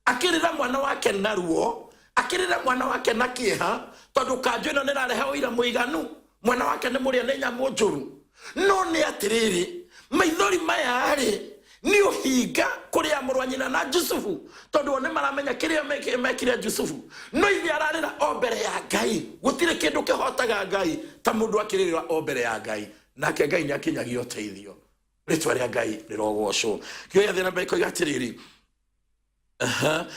akĩrĩra mwana wake na ruo, akĩrĩra mwana wake na kĩeha, tondũ kanjũ ĩno nĩrarehe ũira mũiganu mwana wake nĩ mũrĩa nĩ nyamũ njũru. No nĩ atĩrĩrĩ, maithori maya rĩ, nĩ ũhinga kũrĩa mũrũ wa nyina na Jusufu, tondũ o nĩ maramenya kĩrĩa mekire Jusufu. No ithe ararĩra o mbere ya Ngai. Gũtirĩ kĩndũ kĩhotaga Ngai ta mũndũ akĩrĩrĩra o mbere ya Ngai, nake Ngai nĩ akinyagia ũteithio. Rĩtwa rĩa Ngai rĩrogocwo. Kĩo gĩathiĩ na mbere koiga atĩrĩrĩ, aha,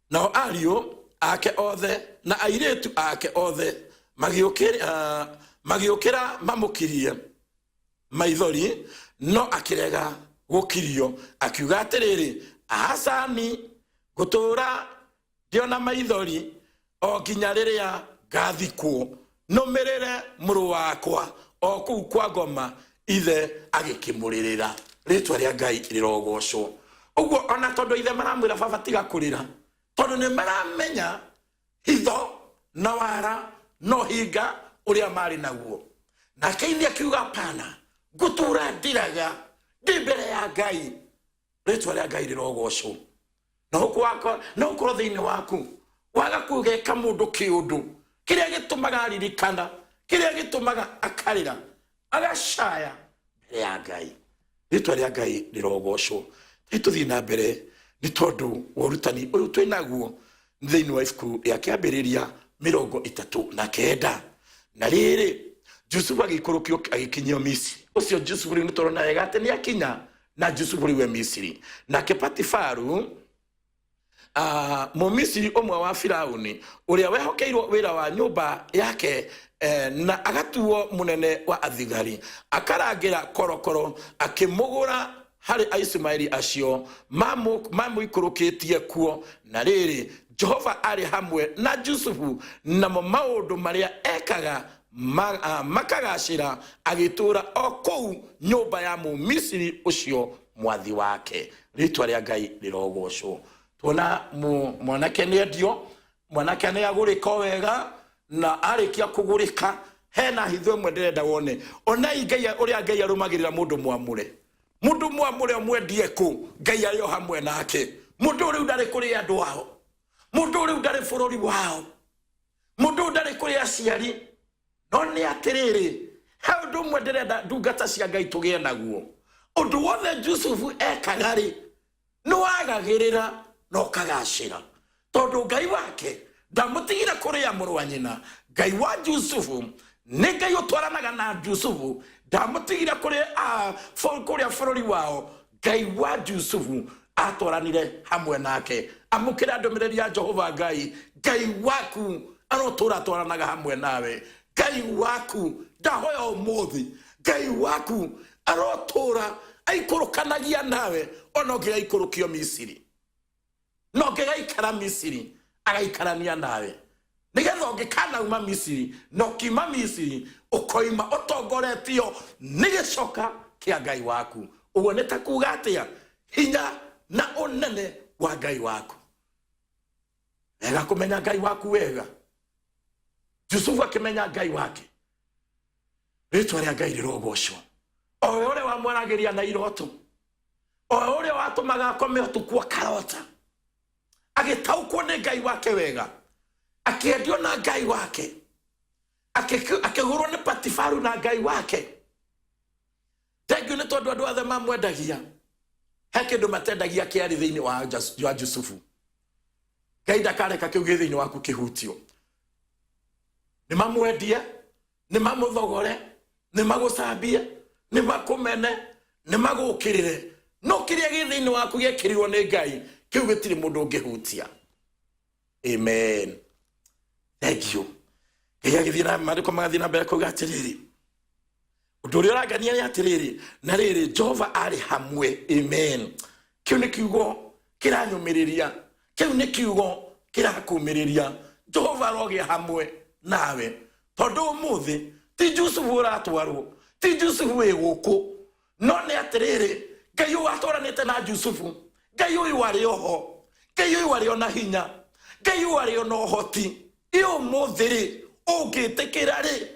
nao ariũ ake othe na airĩtu ake othe magĩũkĩra mamũkirie maithori, no akĩrega gũkirio, akiuga atĩrĩrĩ, acani, ngũtũũra ndĩona maithori o nginya rĩrĩa ngathikwo, nũmĩrĩre mũrũ wakwa o kũu kwa ngoma. Ithe agĩkĩmũrĩrĩra. Rĩtwa rĩa Ngai rĩrogocwo. Ũguo ona tondũ ithe maramwĩra, baba, tiga kũrĩra, tondũ nĩ maramenya hitho na wara no hinga ũrĩa marĩ naguo. Nake ithe akiuga, pana, ngũtũra ndiraga ndĩ mbere ya Ngai. Rĩtwa rĩa Ngai rĩrogocwo. No ũkorwo no ũkorwo thĩinĩ waku waga kũgeka mũndũ kĩũndũ kĩrĩa gĩtũmaga aririkana, kĩrĩa gĩtũmaga akarĩra agacaya mbere ya Ngai. Rĩtwa rĩa Ngai rĩrogocwo. Rĩ tũthiĩ na mbere nĩ tondũ wa ũrutani ũyũ twĩ naguo thĩinĩ wa ibuku rĩa Kĩambĩrĩria 39. Na rĩrĩ, Jusufu agĩikũrũkio agĩkinyio Misiri. Ũcio Jusufu rĩu nĩ tũrona wega atĩ nĩ akinya, na Jusufu rĩu e Misiri. Nake Patifaru, Mũmisiri ũmwe wa Firauni ũrĩa wehokeirwo wĩra wa nyũmba yake, na agatuo mũnene wa athigari akarangĩra korokoro, akĩmũgũra harĩ Aisumaeli acio mamũikũrũkĩtie kuo. Na rĩrĩ, Jehova arĩ hamwe na Jusufu, namo maũndũ marĩa ekaga makagacĩra, agĩtũũra o kũu nyũmba ya Mũmisiri ũcio mwathi wake. Rĩtwa rĩa Ngai rĩrogocwo. Tuona mwanake nĩ endio, mwanake nĩ agũrĩka o wega, na arĩkia kũgũrĩka hena hitho ĩmwe ndĩrenda wone. Onai Ngai ũrĩa Ngai arũmagĩrĩra mũndũ mwamũre. Mũndũ mwamũre ũmwendie kũ, Ngai arĩ o hamwe nake. Mũndũ rĩu ndarĩ kũrĩ andũ ao, mũndũ rĩu ndarĩ bũrũri wao, mũndũ ũyũ ndarĩ kũrĩ aciari. No nĩ atĩrĩrĩ, he ũndũ ũmwe ndĩrenda ndungata cia Ngai tũgĩe naguo. Ũndũ wothe Jusufu ekaga rĩ, nĩ wagagĩrĩra na ũkagacĩra, tondũ Ngai wake ndamũtigire kũrĩa mũrũ wa nyina. Ngai wa Jusufu nĩ Ngai ũtwaranaga na Jusufu, ndamũtigire kũrĩa bũrũri wao. Ngai wa Jusufu atwaranire hamwe nake. Amũkĩra ndũmĩrĩri ya Jehova Ngai. Ngai waku arotũra atwaranaga hamwe nawe. Ngai waku, ndahoya ũmũthĩ, Ngai waku arotũra aikũrũkanagia nawe, ona ũngĩgaikũrũkio Misiri, na ũngĩgaikara Misiri, agaikarania nawe, nĩgetha ũngĩkanauma Misiri na ũkiuma Misiri, ũkoima ũtongoretio nĩ gĩcoka kĩa Ngai waku. Ũguo nĩ ta kuga atĩa? Hinya na ũnene wa Ngai waku. Wega kũmenya Ngai waku wega. Jusufu akĩmenya Ngai wake. Rĩtwa rĩa Ngai rĩrogocwo. O we ũrĩa wamwaragĩria na iroto, o we ũrĩa watũmaga akome ũtukũ akarota, agĩtaũkwo nĩ Ngai wake wega, akĩendio na Ngai wake, akĩgũrwo nĩ Patifaru na Ngai wake. Thengiũ nĩ tondũ andũ othe mamwendagia, he kĩndũ matendagia kĩarĩ thĩinĩ wa Jusufu. Ngai ndakareka kĩu gĩ thĩinĩ waku kĩhutio. Nĩ mamwendie, nĩ mamũthogore, nĩ magũcambie, nĩ makũmene, nĩ magũkĩrĩre, no kĩrĩa gĩ thĩinĩ waku gĩekĩrirwo nĩ Ngai, kĩu gĩtirĩ mũndũ ũngĩhutia. Amen. Thank you. Ngai agĩthiĩ na maandĩko magathiĩ na mbere kuga atĩrĩrĩ. Ũndũ ũrĩa ũrangania nĩ atĩrĩrĩ, na rĩrĩ, Jehova arĩ hamwe. Amen. Kĩu nĩ kiugo kĩranyũmĩrĩria, kĩu nĩ kiugo kĩrakũmĩrĩria. Jehova arogĩa hamwe nawe, tondũ ũmũthĩ ti Jusufu ũratwarwo, ti Jusufu wĩ gũkũ, no nĩ atĩrĩrĩ, Ngai ũyũ watwaranĩte na Jusufu, Ngai ũyũ arĩ oho, Ngai ũyũ arĩ ona hinya, Ngai ũyũ arĩ ona ũhoti. Ĩ ũmũthĩ rĩ, ũngĩtĩkĩra rĩ,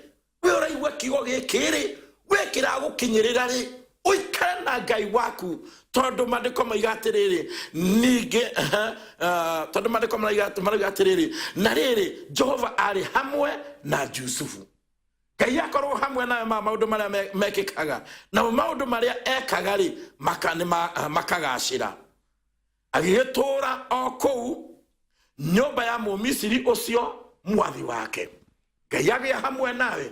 we ũraigua kiugo gĩkĩ rĩ, we kĩragũkinyĩrĩra rĩ, ũikare na Ngai waku, tondũ maandĩko maiga atĩrĩrĩ, ningĩ tondũ maandĩko marauga atĩrĩrĩ, na rĩrĩ, Jehova arĩ hamwe na Jusufu. Ngai akorwo hamwe nawe, ma maũndũ marĩa mekĩkaga, namo maũndũ marĩa ekaga rĩ, makagacĩra. Agĩgĩtũũra o kũu nyũmba ya Mũmisiri ũcio mwathi wake. Ngai agĩa hamwe nawe,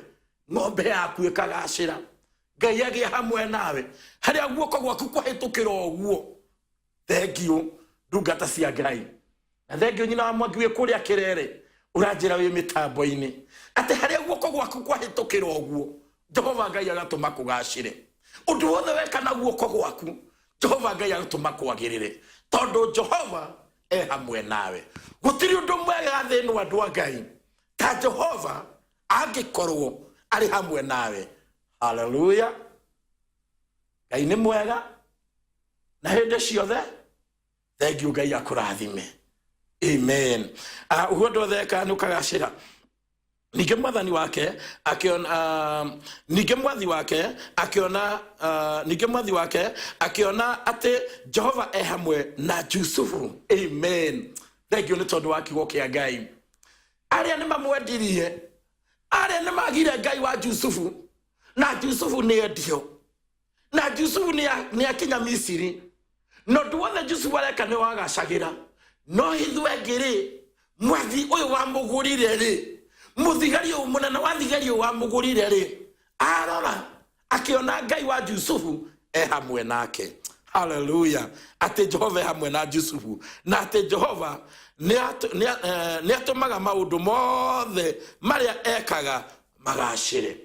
ng'ombe yaku ĩkagacĩra. Ngai agĩa hamwe nawe, harĩa guoko gwaku kwahĩtũkĩra ũguo. Thengiũ ndungata cia Ngai, na thengiũ nyina wa Mwangi wĩ kũrĩa Kĩrere, ũranjĩra wĩ mĩtambo-inĩ atĩ harĩa guoko gwaku kwahĩtũkĩra ũguo, Jehova Ngai agatũma kũgacĩre. Ũndũ wothe weka na guoko gwaku, Jehova Ngai agatũma kwagĩrĩre, tondũ Jehova e hamwe nawe. Gũtirĩ ũndũ mwega thĩ ĩno, andũ a Ngai, ta Jehova angĩkorwo arĩ hamwe nawe. Haleluya! Ngai nĩ mwega na hĩndĩ ciothe. Thengiũ, Ngai akũrathime. Amen. Ũguo ũndũ wothe eka nĩ ũkagacĩra. Ningĩ mwathani wake akĩona, ningĩ mwathi wake akĩona, ningĩ mwathi wake akĩona atĩ Jehova e hamwe na Jusufu. Amen. Thengiũ nĩ tondũ wa kiugo kĩa Ngai. Arĩa nĩ mamwendirie, arĩa nĩ magire Ngai wa Jusufu, na Jusufu nĩ endio, na Jusufu nĩ akinya Misiri, na ũndũ wothe Jusufu areka nĩ wagacagĩra. No hithu ĩngĩ rĩ, mwathi ũyũ wamũgũrire rĩ, mũthigari ũyũ mũnene wa thigari ũyũ wamũgũrire rĩ, arora akĩona Ngai wa Jusufu e hamwe nake. Haleluya! Atĩ Jehova e hamwe na Jusufu, na atĩ Jehova nĩ atũmaga maũndũ mothe marĩa ekaga magacĩre.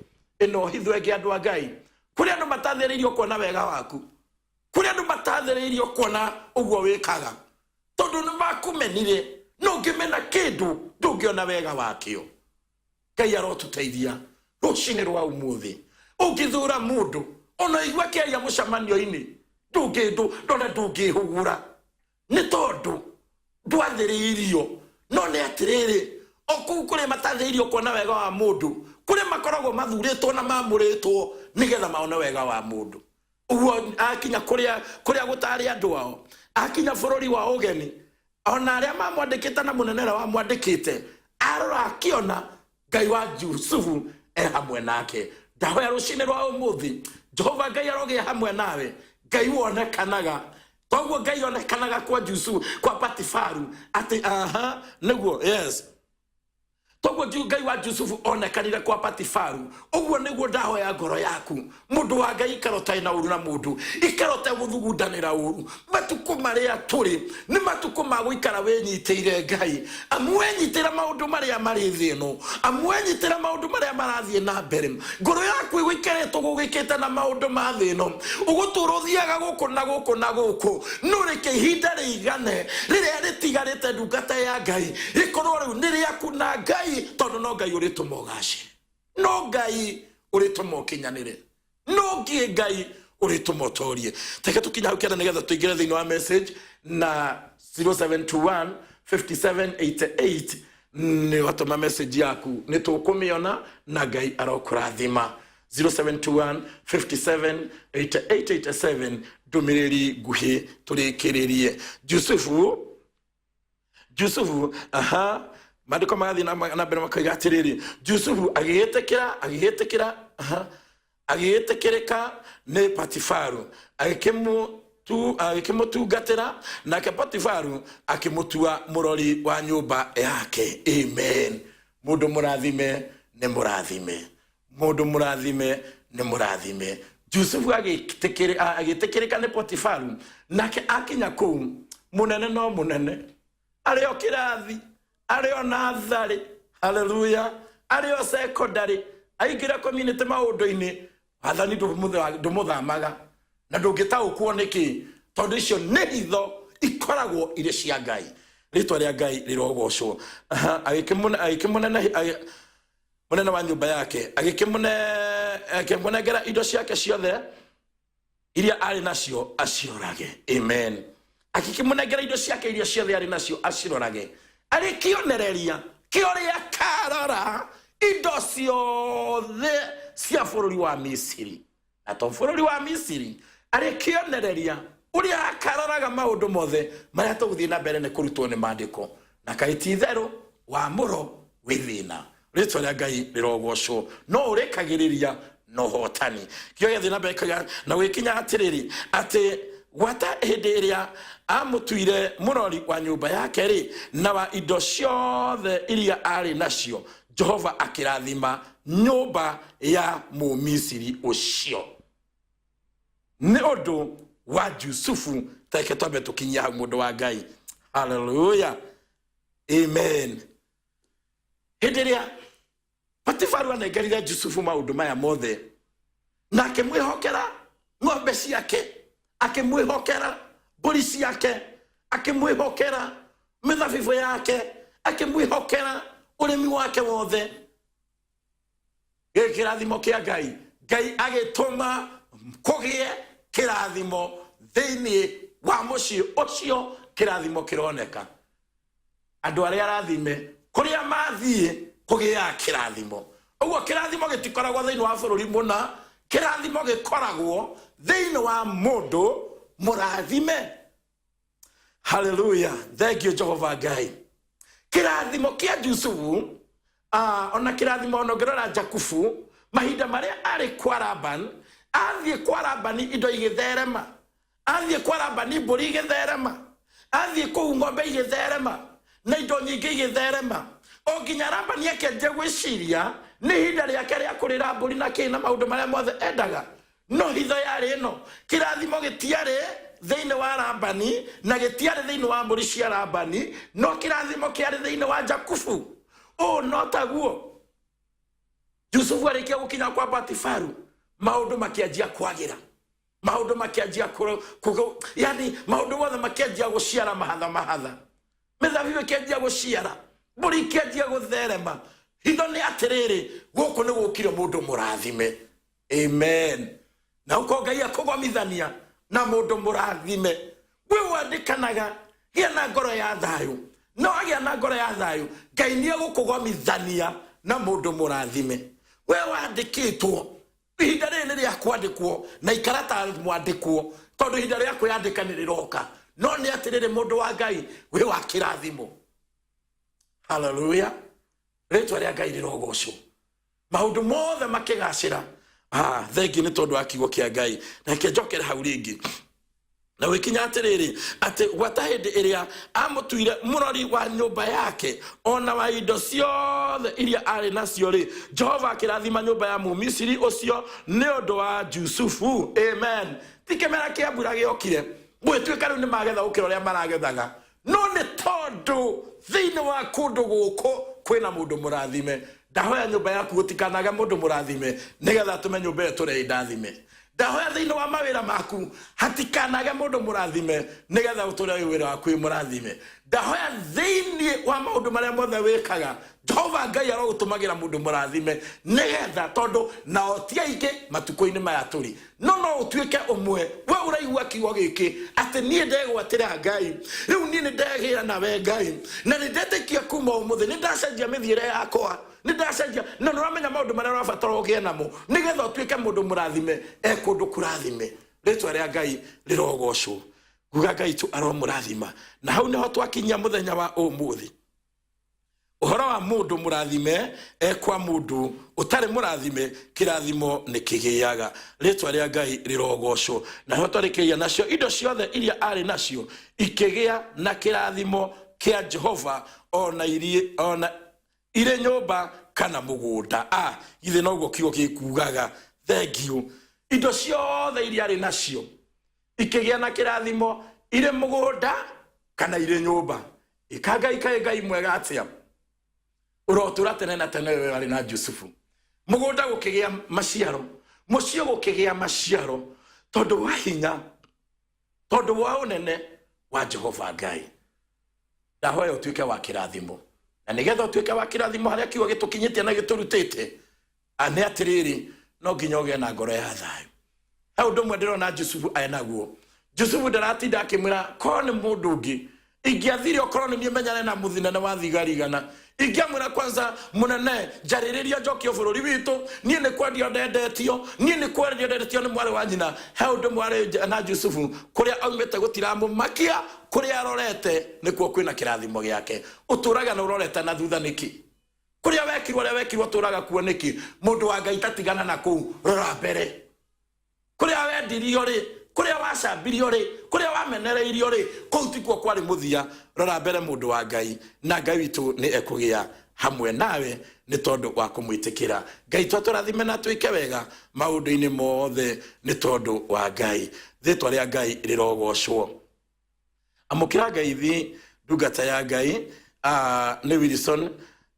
Ĩno hitho ĩngĩ, andũ a Ngai, kũrĩ andũ matathĩrĩirio kuona wega waku, kũrĩ andũ matathĩrĩirio kuona ũguo wĩkaga, tondũ nĩ makũmenire. No ũngĩmena kĩndũ, ndũngĩona wega wakĩo. Ngai arotũteithia rũcinĩ rwa ũmũthĩ. Ũngĩthũra mũndũ, ona igua akĩaria mũcemanio-inĩ, ndona ndũngĩhũgũra, nĩ tondũ ndwathĩrĩirio. No nĩ atĩrĩrĩ, o kũu kũrĩa matathĩrĩirio kuona wega wa mũndũ, kũrĩa makoragwo mathurĩtwo na mamũrĩtwo nĩgetha maone wega wa mũndũ. Ũguo akinya kũrĩa gũtarĩ andũ ao, akinya bũrũri wa ũgeni, ona arĩa mamwandĩkĩte na mũnene ũrĩa wamwandĩkĩte, arora akĩona Ngai wa Jusufu e hamwe nake. Ndahoya rũcinĩ rwa ũmũthĩ, Jehova Ngai arogĩa hamwe nawe. Ngai wonekanaga toguo Ngai onekanaga kwa Jusufu, kwa Patifaru, atĩ aha nĩguo, yes, toguo Ngai wa Jusufu onekanire kwa Patifaru, ũguo nĩguo ndahoya ngoro yaku, mũndũ wa Ngai, ikara ũtarĩ na ũru na mũndũ, ikara ũtegũthugundanĩra ũru. Matukũ marĩa tũrĩ nĩ matukũ ma gũikara wĩnyitĩire Ngai, amu wenyitĩra maũndũ marĩa marĩ thĩ ĩno, amu wenyitĩra maũndũ marĩa marathiĩ na mbere, ngoro yaku ĩgũikara ĩtũgũgĩkĩte na maũndũ ma thĩ ĩno, ũgũtũra ũthiaga gũkũ na gũkũ na gũkũ. No reke ihinda rĩigane rĩrĩa rĩtigarĩte, ndungata ya Ngai, rĩkorwo rĩu nĩ rĩaku na Ngai, tondũ no Ngai ũrĩtũma ũgacĩre, no Ngai ũrĩtũma ũkinyanĩre, no ngiĩ Ngai ũrĩtũma ũtorie. Teke tũkinya hau kĩanda nĩgetha tũingĩre thĩinĩ wa message na 0721 5788. Nĩ watũma message yaku, nĩ tũkũmĩona, na Ngai arokũrathima. 0721 57 8887, ndũmĩrĩri nguhĩ tũrĩkĩrĩrie. Jusufu, Jusufu, aha, maandĩko magathiĩ na mbere makoiga atĩrĩrĩ, Jusufu agĩgĩtĩkĩra, aha, agĩgĩtĩkĩrĩka nĩ Patifaru, agĩkĩmũtungatĩra, nake Potifaru akĩmũtua mũrori wa nyũmba yake. Amen. Mũndũ mũrathime nĩ mũrathime, mũndũ mũrathime nĩ mũrathime. Jusufu agĩtĩkĩrĩka nĩ Potifaru, nake akinya kũu, mũnene no mũnene, arĩ o kĩrathi, arĩ o natharĩ, haleluya, arĩ o secondary, aingĩra community maũndũ-inĩ. Wathani ndũmũthamaga na ndũngĩtaũkwo nĩkĩ, tondũ icio nĩ hitho ikoragwo irĩ cia Ngai. Rĩtwa rĩa Ngai rĩrogocwo. Aha, agĩkĩmũnenehi- mũnene wa nyũmba yake akĩmũnengera indo ciake ciothe iria arĩ nacio acirorage. Amen. Akĩkĩmũnengera indo ciake iria ciothe arĩ nacio acirorage, arĩ kĩonereria kĩa ũrĩa akarora indo ciothe cia bũrũri wa Misiri, na to bũrũri wa Misiri, arĩ kĩonereria ũrĩa akaroraga maũndũ mothe marĩa tũgũthiĩ na mbere nĩ kũrutwo nĩ maandĩko. Na kaĩ ti itherũ wamũro wĩ thĩna. Rĩtwa rĩa Ngai rĩrogocwo. No ũrĩkagĩrĩria na ũhotani. Kĩo gĩathiĩ na mbere kĩoiga, na gũgĩkinya atĩrĩrĩ, atĩ gwata hĩndĩ ĩrĩa aamũtuire mũrori wa nyũmba yake-rĩ, na wa indo ciothe iria aarĩ nacio, Jehova akĩrathima nyũmba ya Mũmisiri ũcio nĩ ũndũ wa Jusufu. Tareke twambe tũkinyie hau, mũndũ wa Ngai. Haleluya, amen. Hĩndĩ ĩrĩa Potifaru anengerire Jusufu maũndũ maya mothe na akĩmwĩhokera ng'ombe ciake, akĩmwĩhokera mbũri ciake, akĩmwĩhokera mĩthabibũ yake, akĩmwĩhokera ũrĩmi wake wothe, gĩkĩ kĩrathimo kĩa Ngai. Ngai agĩtũma kũgĩe kĩrathimo thĩinĩ wa mũciĩ ũcio. Kĩrathimo kĩroneka andũ arĩa arathime kũrĩa mathiĩ kũgĩaga kĩrathimo. Ũguo kĩrathimo gĩtikoragwo thĩinĩ wa bũrũri mũna, kĩrathimo gĩkoragwo thĩinĩ wa mũndũ mũrathime. Haleluya, thank you Jehova Ngai. Kĩrathimo kĩa Jusufu, ona kĩrathimo, ona ũngĩrora Jakubu mahinda marĩa arĩ kwa Laban, athiĩ kwa Labani indo igĩtherema, athiĩ kwa Labani mbũri igĩtherema, athiĩ kũu ng'ombe igĩtherema na indo nyingĩ igĩtherema, o nginya Labani akĩanjia gwĩciria nĩ ihinda rĩake rĩa kũrĩra mbũri na kĩ na maũndũ marĩa mothe endaga. No hitho yarĩ ĩno: kĩrathimo gĩtiarĩ thĩinĩ wa Labani na gĩtiarĩ thĩinĩ wa mbũri cia Labani, no kĩrathimo kĩarĩ thĩinĩ wa Jakubu. Ũũ no taguo Jusufu arĩkia gũkinya kwa Potifaru, maũndũ makĩanjia kwagĩra, maũndũ makĩanjia yani maũndũ mothe makĩanjia gũciara mahatha mahatha, mĩthabibũ ĩkĩanjia gũciara, mbũri ikĩanjia gũtherema. Hitho nĩ atĩrĩrĩ, gũkũ nĩ gũkire mũndũ mũrathime. Amen. Na ũko Ngai akũgomithania na mũndũ mũrathime. Wĩ wandĩkanaga, gĩa na ngoro ya thayũ. No agĩa na ngoro ya thayũ, Ngai nĩ egũkũgomithania na mũndũ mũrathime. We wandĩkĩtwo, ihinda rĩrĩ nĩ rĩa kwandĩkwo na ikara ta mwandĩkwo, tondũ ihinda rĩa kwĩyandĩka nĩ rĩroka. No nĩ atĩrĩrĩ, mũndũ wa Ngai, wĩ wa kĩrathimo. Haleluya, rĩtwa rĩa Ngai rĩrogocwo. Maũndũ mothe makĩgacĩra. Thengi nĩ tondũ wa kiugo kĩa Ngai. Na reke njokere hau rĩngĩ. Na gwĩkinya atĩrĩrĩ, atĩ gwata hĩndĩ ĩrĩa amũtuire mũrori wa nyũmba yake ona wa indo ciothe iria arĩ nacio rĩ, Jehova akĩrathima nyũmba ya Mũmisiri ũcio nĩ ũndũ wa Jusufu. Amen. Ti kĩmera kĩa mbura gĩokire gũgĩtuĩka rĩu nĩ magetha gũkĩra ũrĩa maragethaga, no nĩ tondũ thĩinĩ wa kũndũ gũkũ kwĩna mũndũ mũrathime. Ndahoya nyũmba yaku gũtikanage mũndũ mũrathime, nĩgetha atũme nyũmba ĩyo ĩtũre ĩndathime. Ndahoya thĩinĩ wa mawĩra maku hatikanage mũndũ mũrathime, nĩgetha ũtũre wĩ wĩra waku wĩ mũrathime. Ndahoya thĩinĩ wa maũndũ marĩa mothe wĩkaga, Jehova Ngai arogũtũmagĩra mũndũ mũrathime, nĩgetha tondũ nao ti aingĩ matukũ-inĩ maya tũrĩ, no no ũtuĩke ũmwe. We ũraigua kiugo gĩkĩ atĩ niĩ ndegwatĩra Ngai, rĩu niĩ nĩ ndegĩra nawe Ngai, na nĩ ndetĩkia kuma ũmũthĩ nĩ ndacenjia mĩthiĩre yakwa, nĩ ndacenjia, na nĩ ũramenya maũndũ marĩa ũrabatara ũgĩe namo nĩgetha ũtuĩke mũndũ mũrathime e kũndũ kũrathime. Rĩtwa rĩa Ngai rĩrogocwo. Nguga Ngai tu aromũrathima. Na hau nĩho twakinyia mũthenya wa ũmũthĩ, ũhoro wa mũndũ mũrathime e kwa mũndũ ũtarĩ mũrathime, kĩrathimo nĩ kĩgĩaga. Rĩtwa rĩa Ngai rĩrogocwo. Na ho twarĩkĩria, nacio indo ciothe iria arĩ nacio ikĩgĩa na kĩrathimo kĩa Jehova, ona iria, ona irĩ nyũmba kana mũgũnda. Githĩ noguo kiugo gĩkugaga? Thank you. Indo ciothe iria arĩ nacio ikĩgĩa na kĩrathimo, irĩ mũgũnda kana irĩ nyũmba. Ĩka Ngai, kaĩ Ngai mwega atĩa, ũrotũra tene na tene. We warĩ na Jusufu, mũgũnda gũkĩgĩa maciaro. Mũciĩ gũkĩgĩa maciaro tondũ wa hinya, tondũ wa ũnene wa Jehova Ngai. Ndahoya ũtuĩke wa kĩrathimo, na nĩgetha ũtuĩke wa kĩrathimo harĩa kiugo gĩtũkinyĩtie na gĩtũrutĩte, nĩ atĩrĩrĩ, no nginya ũgĩe na ngoro ya thayũ. He ũndũ ũmwe ndĩrona Jusufu enaguo. Jusufu ndaratinda akĩmwĩra korwo nĩ mũndũ ũngĩ ingĩathire, okorwo nĩ niĩ menyane na mũthinene wa thigari igana, ingĩamwĩra kwanza, mũnene, njarĩrĩria njokio bũrũri witũ, niĩ nĩ kwendio ndendetio, niĩ nĩ kwendio ndendetio nĩ mwarĩ wa nyina. He ũndũ mwarĩ na Jusufu, kũrĩa aumĩte gũtiramũmakia, kũrĩa arorete nĩkuo kwĩna kĩrathimo gĩake. Ũtũraga na ũrorete na thutha nĩkĩ? Kũrĩa wekirwo, ũrĩa wekirwo, ũtũraga kuo nĩkĩ? Mũndũ wa Ngai, tatigana na kũu, rora mbere. Kũrĩa wendirio rĩ, kũrĩa wacambirio rĩ, kũrĩa wamenereirio rĩ, kũu tikuo kwarĩ mũthia. Rora mbere, mũndũ wa Ngai, na Ngai witũ nĩ ekũgĩa hamwe nawe nĩ tondũ wa kũmwĩtĩkĩra. Ngai twatũrathime na twĩke wega maũndũ-inĩ mothe nĩ tondũ wa Ngai. Rĩtwa rĩa Ngai rĩrogocwo. Amũkĩra ngeithi, ndungata ya Ngai. Nĩ Wilson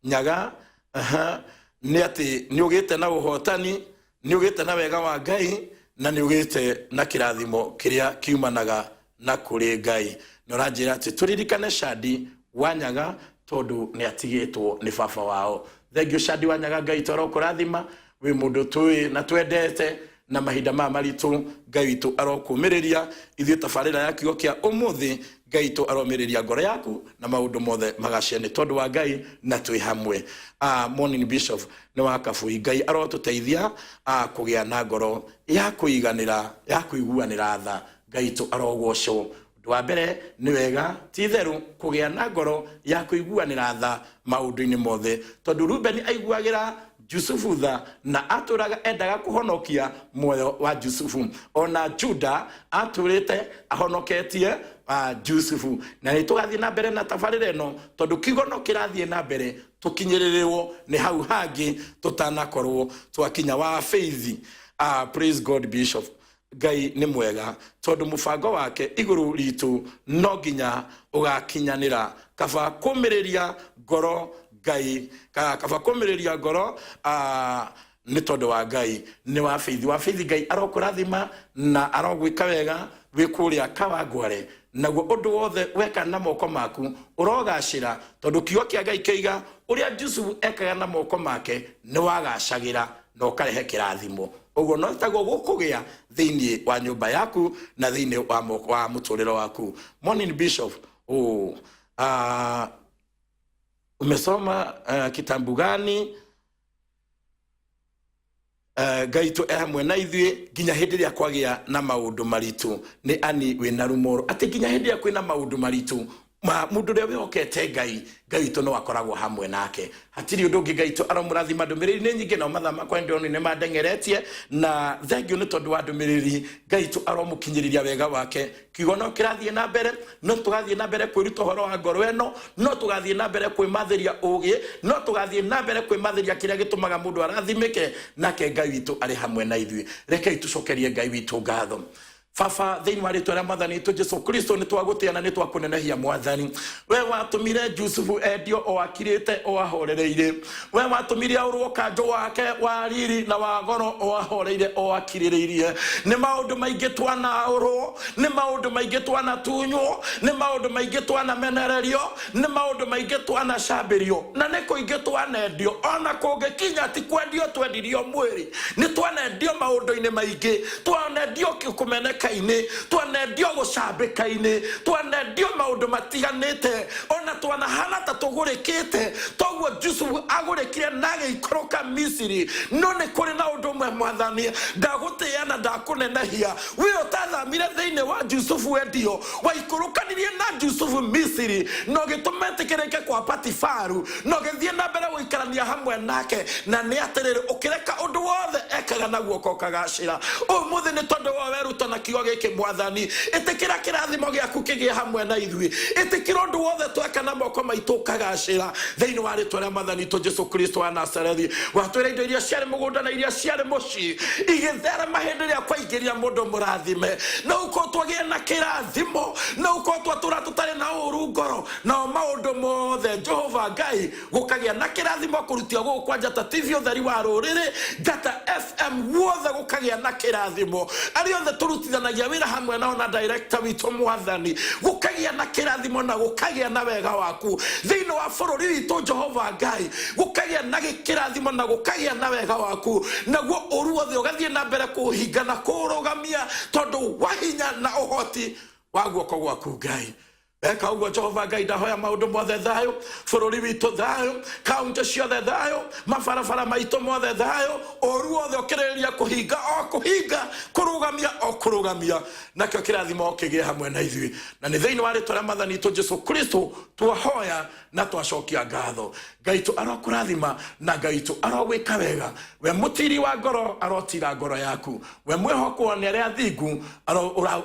Nyaga. Aha, nĩ atĩ nĩ ũgĩte na ũhotani, nĩ ũgĩte na wega wa Ngai, na nĩ ũgĩte na kĩrathimo kĩrĩa kiumanaga na kũrĩ Ngai. Na ũranjĩra atĩ tũririkane Shadi wa Nyaga tondũ nĩ atigĩtwo nĩ baba wao. Thengiũ, Shadi wa Nyaga. Ngai twarokũrathima, wĩ mũndũ tũĩ na twendete, na mahinda maya maritũ Ngai witũ arokũmĩrĩria. Ithuĩ tabarĩra ya kiugo kĩa ũmũthĩ, Ngai witũ aromĩrĩria ngoro yaku na maũndũ mothe magacĩra nĩ tondũ wa Ngai na twĩ hamwe. Morning, Bishop, nĩ wa Kabui. Ngai arotũteithia kũgĩa na ngoro ya kũiganĩra, ya kũiguanĩra tha. Ngai witũ arogocwo. Ũndũ wa mbere, nĩ wega ti itherũ kũgĩa na ngoro ya kũiguanĩra tha maũndũ-inĩ mothe, tondũ Rubeni aiguagĩra Jusufu tha na atũraga endaga kũhonokia muoyo wa Jusufu. Ona Juda atũrĩte ahonoketie Jusufu. Na nĩ tũgathiĩ na mbere na tabarĩra ĩno tondũ kiugo no kĩrathiĩ na mbere, tũkinyĩrĩrĩrwo nĩ hau hangĩ tũtanakorwo twakinya. Wa Faith, praise God, Bishop. Ngai nĩ mwega tondũ mũbango wake igũrũ ritũ no nginya ũgakinyanĩra. Kaba kũmĩrĩria ngoro Ngai, kaba kũmĩrĩria ngoro nĩ tondũ wa Ngai. Nĩ wa Faith, wa Faith, Ngai arokũrathima na arogwĩka wega wĩ kũrĩa Kawangware, naguo ũndũ wothe weka na moko maku ũrogacĩra, tondũ kiugo kĩa Ngai kĩiga ũrĩa Jusufu ekaga na moko make nĩ wagacagĩra na ũkarehe kĩrathimo. Ũguo no taguo gũkũgĩa thĩinĩ wa nyũmba yaku na thĩinĩ wa moko wa mũtũrĩre waku. Morning, Bishop. Oh, umesoma kitabu gani? Ngai tũ e hamwe na ithuĩ nginya hĩndĩ ĩrĩa kwagĩa na maũndũ maritũ. Nĩ ani wĩna rumoro atĩ nginya hĩndĩ ĩrĩa kwĩna maũndũ maritũ ma mũndũ ũrĩa wĩhokete Ngai, Ngai witũ no akoragwo hamwe nake, hatirĩ ũndũ ũngĩ. Ngai witũ aromũrathima. Ndũmĩrĩri nĩ nyingĩ, nao mathaa makwa nĩndĩrona nĩ mandengeretie, na thengiũ nĩ tondũ wa ndũmĩrĩri. Ngai witũ aromũkinyĩrĩria wega wake. Kiugo no kĩrathiĩ na mbere, no tũgathiĩ na mbere kwĩruta ũhoro wa ngoro ĩno, no tũgathiĩ na mbere kwĩmathĩria ũgĩ, no tũgathiĩ na mbere kwĩmathĩria kĩrĩa gĩtũmaga mũndũ arathimĩke, nake Ngai witũ arĩ hamwe na ithuĩ. Rekei tũcokerie Ngai witũ ngatho. Baba, thĩinĩ wa rĩtwa rĩa Mwathani witũ Jesu Kristo, nĩ twagũtĩa na nĩ twakũnenehia. Mwathani, we watũmire Jusufu endio o akirĩte o ahorereire, we watũmire aũrwo kanjũ wake wa riri na wa goro o ahoreire o akirĩrĩirie. Nĩ maũndũ maingĩ twanaũrwo, nĩ maũndũ maingĩ twanatunywo, nĩ maũndũ maingĩ twanamenererio, nĩ maũndũ maingĩ twanacambĩrio, na nĩ kũingĩ twanendio. Ona kũngĩkinya ti kwendio twendirio mwĩrĩ, nĩ twanendio maũndũ-inĩ maingĩ, twanendio kũmeneka-inĩ, twanendio gũcambĩka-inĩ, twanendio maũndũ matiganĩte, ona twanahana ta tũgũrĩkĩte toguo Jusufu agũrĩkire na agĩikũrũka Misiri. No nĩ kũrĩ na ũndũ ũmwe, Mwathani, ndagũtĩĩa na ndakũnenehia, we ũtathamire thĩinĩ wa Jusufu endio, waikũrũkanirie na Jusufu Misiri na ũgĩtũma etĩkĩrĩke kwa Patifaru, na ũgĩthiĩ na mbere gũikarania hamwe nake, na nĩ atĩrĩrĩ, ũkĩreka ũndũ wothe ekaga na guoko ũkagacĩra. Ũmũthĩ nĩ tondũ wa weruta na kiugo gĩkĩ, Mwathani, ĩtĩkĩra kĩrathimo gĩaku kĩgĩe hamwe na ithuĩ, ĩtĩkĩra ũndũ wothe tweka na moko maitũ ũkagacĩra, thĩinĩ wa rĩtwa rĩa Mwathani witũ Jesu Kristo wa Nazarethi. Watwĩra indo iria ciarĩ mũgũnda na iria ciarĩ mũciĩ igĩtherema hĩndĩ ĩrĩa kwaingĩria mũndũ mũrathime. No ũkorwo twagĩe na kĩrathimo, no ũkorwo twatũra tũtarĩ na ũru ngoro, nao maũndũ mothe, Jehova Ngai, gũkagĩa na kĩrathimo. Kũrutia gũkũ kwa Njata TV, ũtheri wa rũrĩrĩ, Njata FM, guothe gũkagĩa na kĩrathimo. Arĩa othe tũrutithanagia wĩra hamwe nao na director witũ, Mwathani, gũkagĩa na kĩrathimo na gũkagĩa na wega waku thĩinĩ wa bũrũri witũ. Jehova Ngai, gũkagĩa na gĩkĩrathimo na gũkagĩa na wega waku, naguo ũru wothe ũgathiĩ na mbere kũũhinga na kũũrũgamia tondũ wa hinya na ũhoti wa guoko gwaku. Ngai, eka ũguo. Jehova Ngai, ndahoya maũndũ mothe thayũ, bũrũri witũ thayũ, kaunti ciothe thayũ, mabarabara maitũ mothe thayũ, ũru wothe ũkĩrĩrĩria kũhinga o kũhinga, kũrũgamia o kũrũgamia, nakĩo kĩrathimo kĩgĩe hamwe na ithuĩ. Na nĩ thĩinĩ wa rĩtwa rĩa Mwathani witũ Jesu Kristo twahoya na twacokia ngatho. Ngai witũ arokũrathima na Ngai witũ arogwĩka wega. We mũtiri wa ngoro arotira ngoro yaku. We mwĩhokwo nĩ arĩa athingu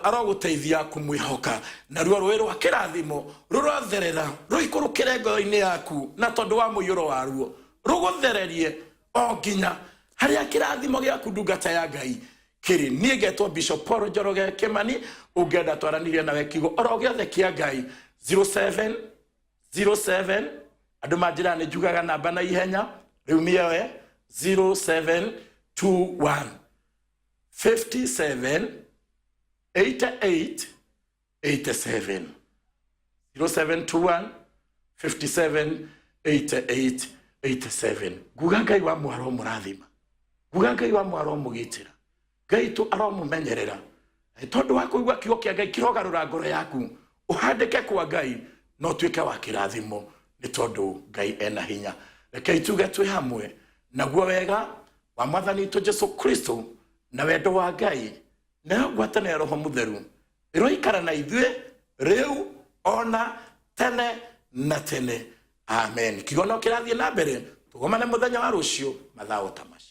arogũteithia kũmwĩhoka, naruo rũĩ rwa kĩrathimo rũrotherera rũikũrũkĩre ngoro-inĩ yaku, na tondũ wa mũiyũro waruo rũgũthererie o nginya harĩa kĩrathimo gĩaku, ndungata ya Ngai, kĩrĩ. Niĩ ngetwo Bishop Paul Njoroge Kĩmani. Ũngĩenda twaranĩrie nawe kiugo oro gĩothe kĩa Ngai, 07 07, andũ manjĩraga nĩ njugaga namba na ihenya, rĩu mĩoe 0721 57 88 87, 0721 57 88 87. Nguga Ngai wa mwaro mũrathima, nguga Ngai wa mwaro mũgitĩra, Ngai tu aromũmenyerera. Tondũ wa kũigua kiugo kĩa Ngai kĩrogarũra ngoro yaku, ũhandĩke kwa Ngai na ũtuĩke wa kĩrathimo, nĩ tondũ Ngai ena hinya. Rekei tuge twĩ hamwe, naguo wega wa Mwathani witũ Jesu Kristo na wendo wa Ngai nayo ngwatanĩro ya Roho Mũtheru ĩroikara na ithuĩ rĩu ona tene na tene. Amen. Kiugo no kĩrathiĩ na mbere, tũgomane mũthenya wa rũciũ mathaa o ta macio.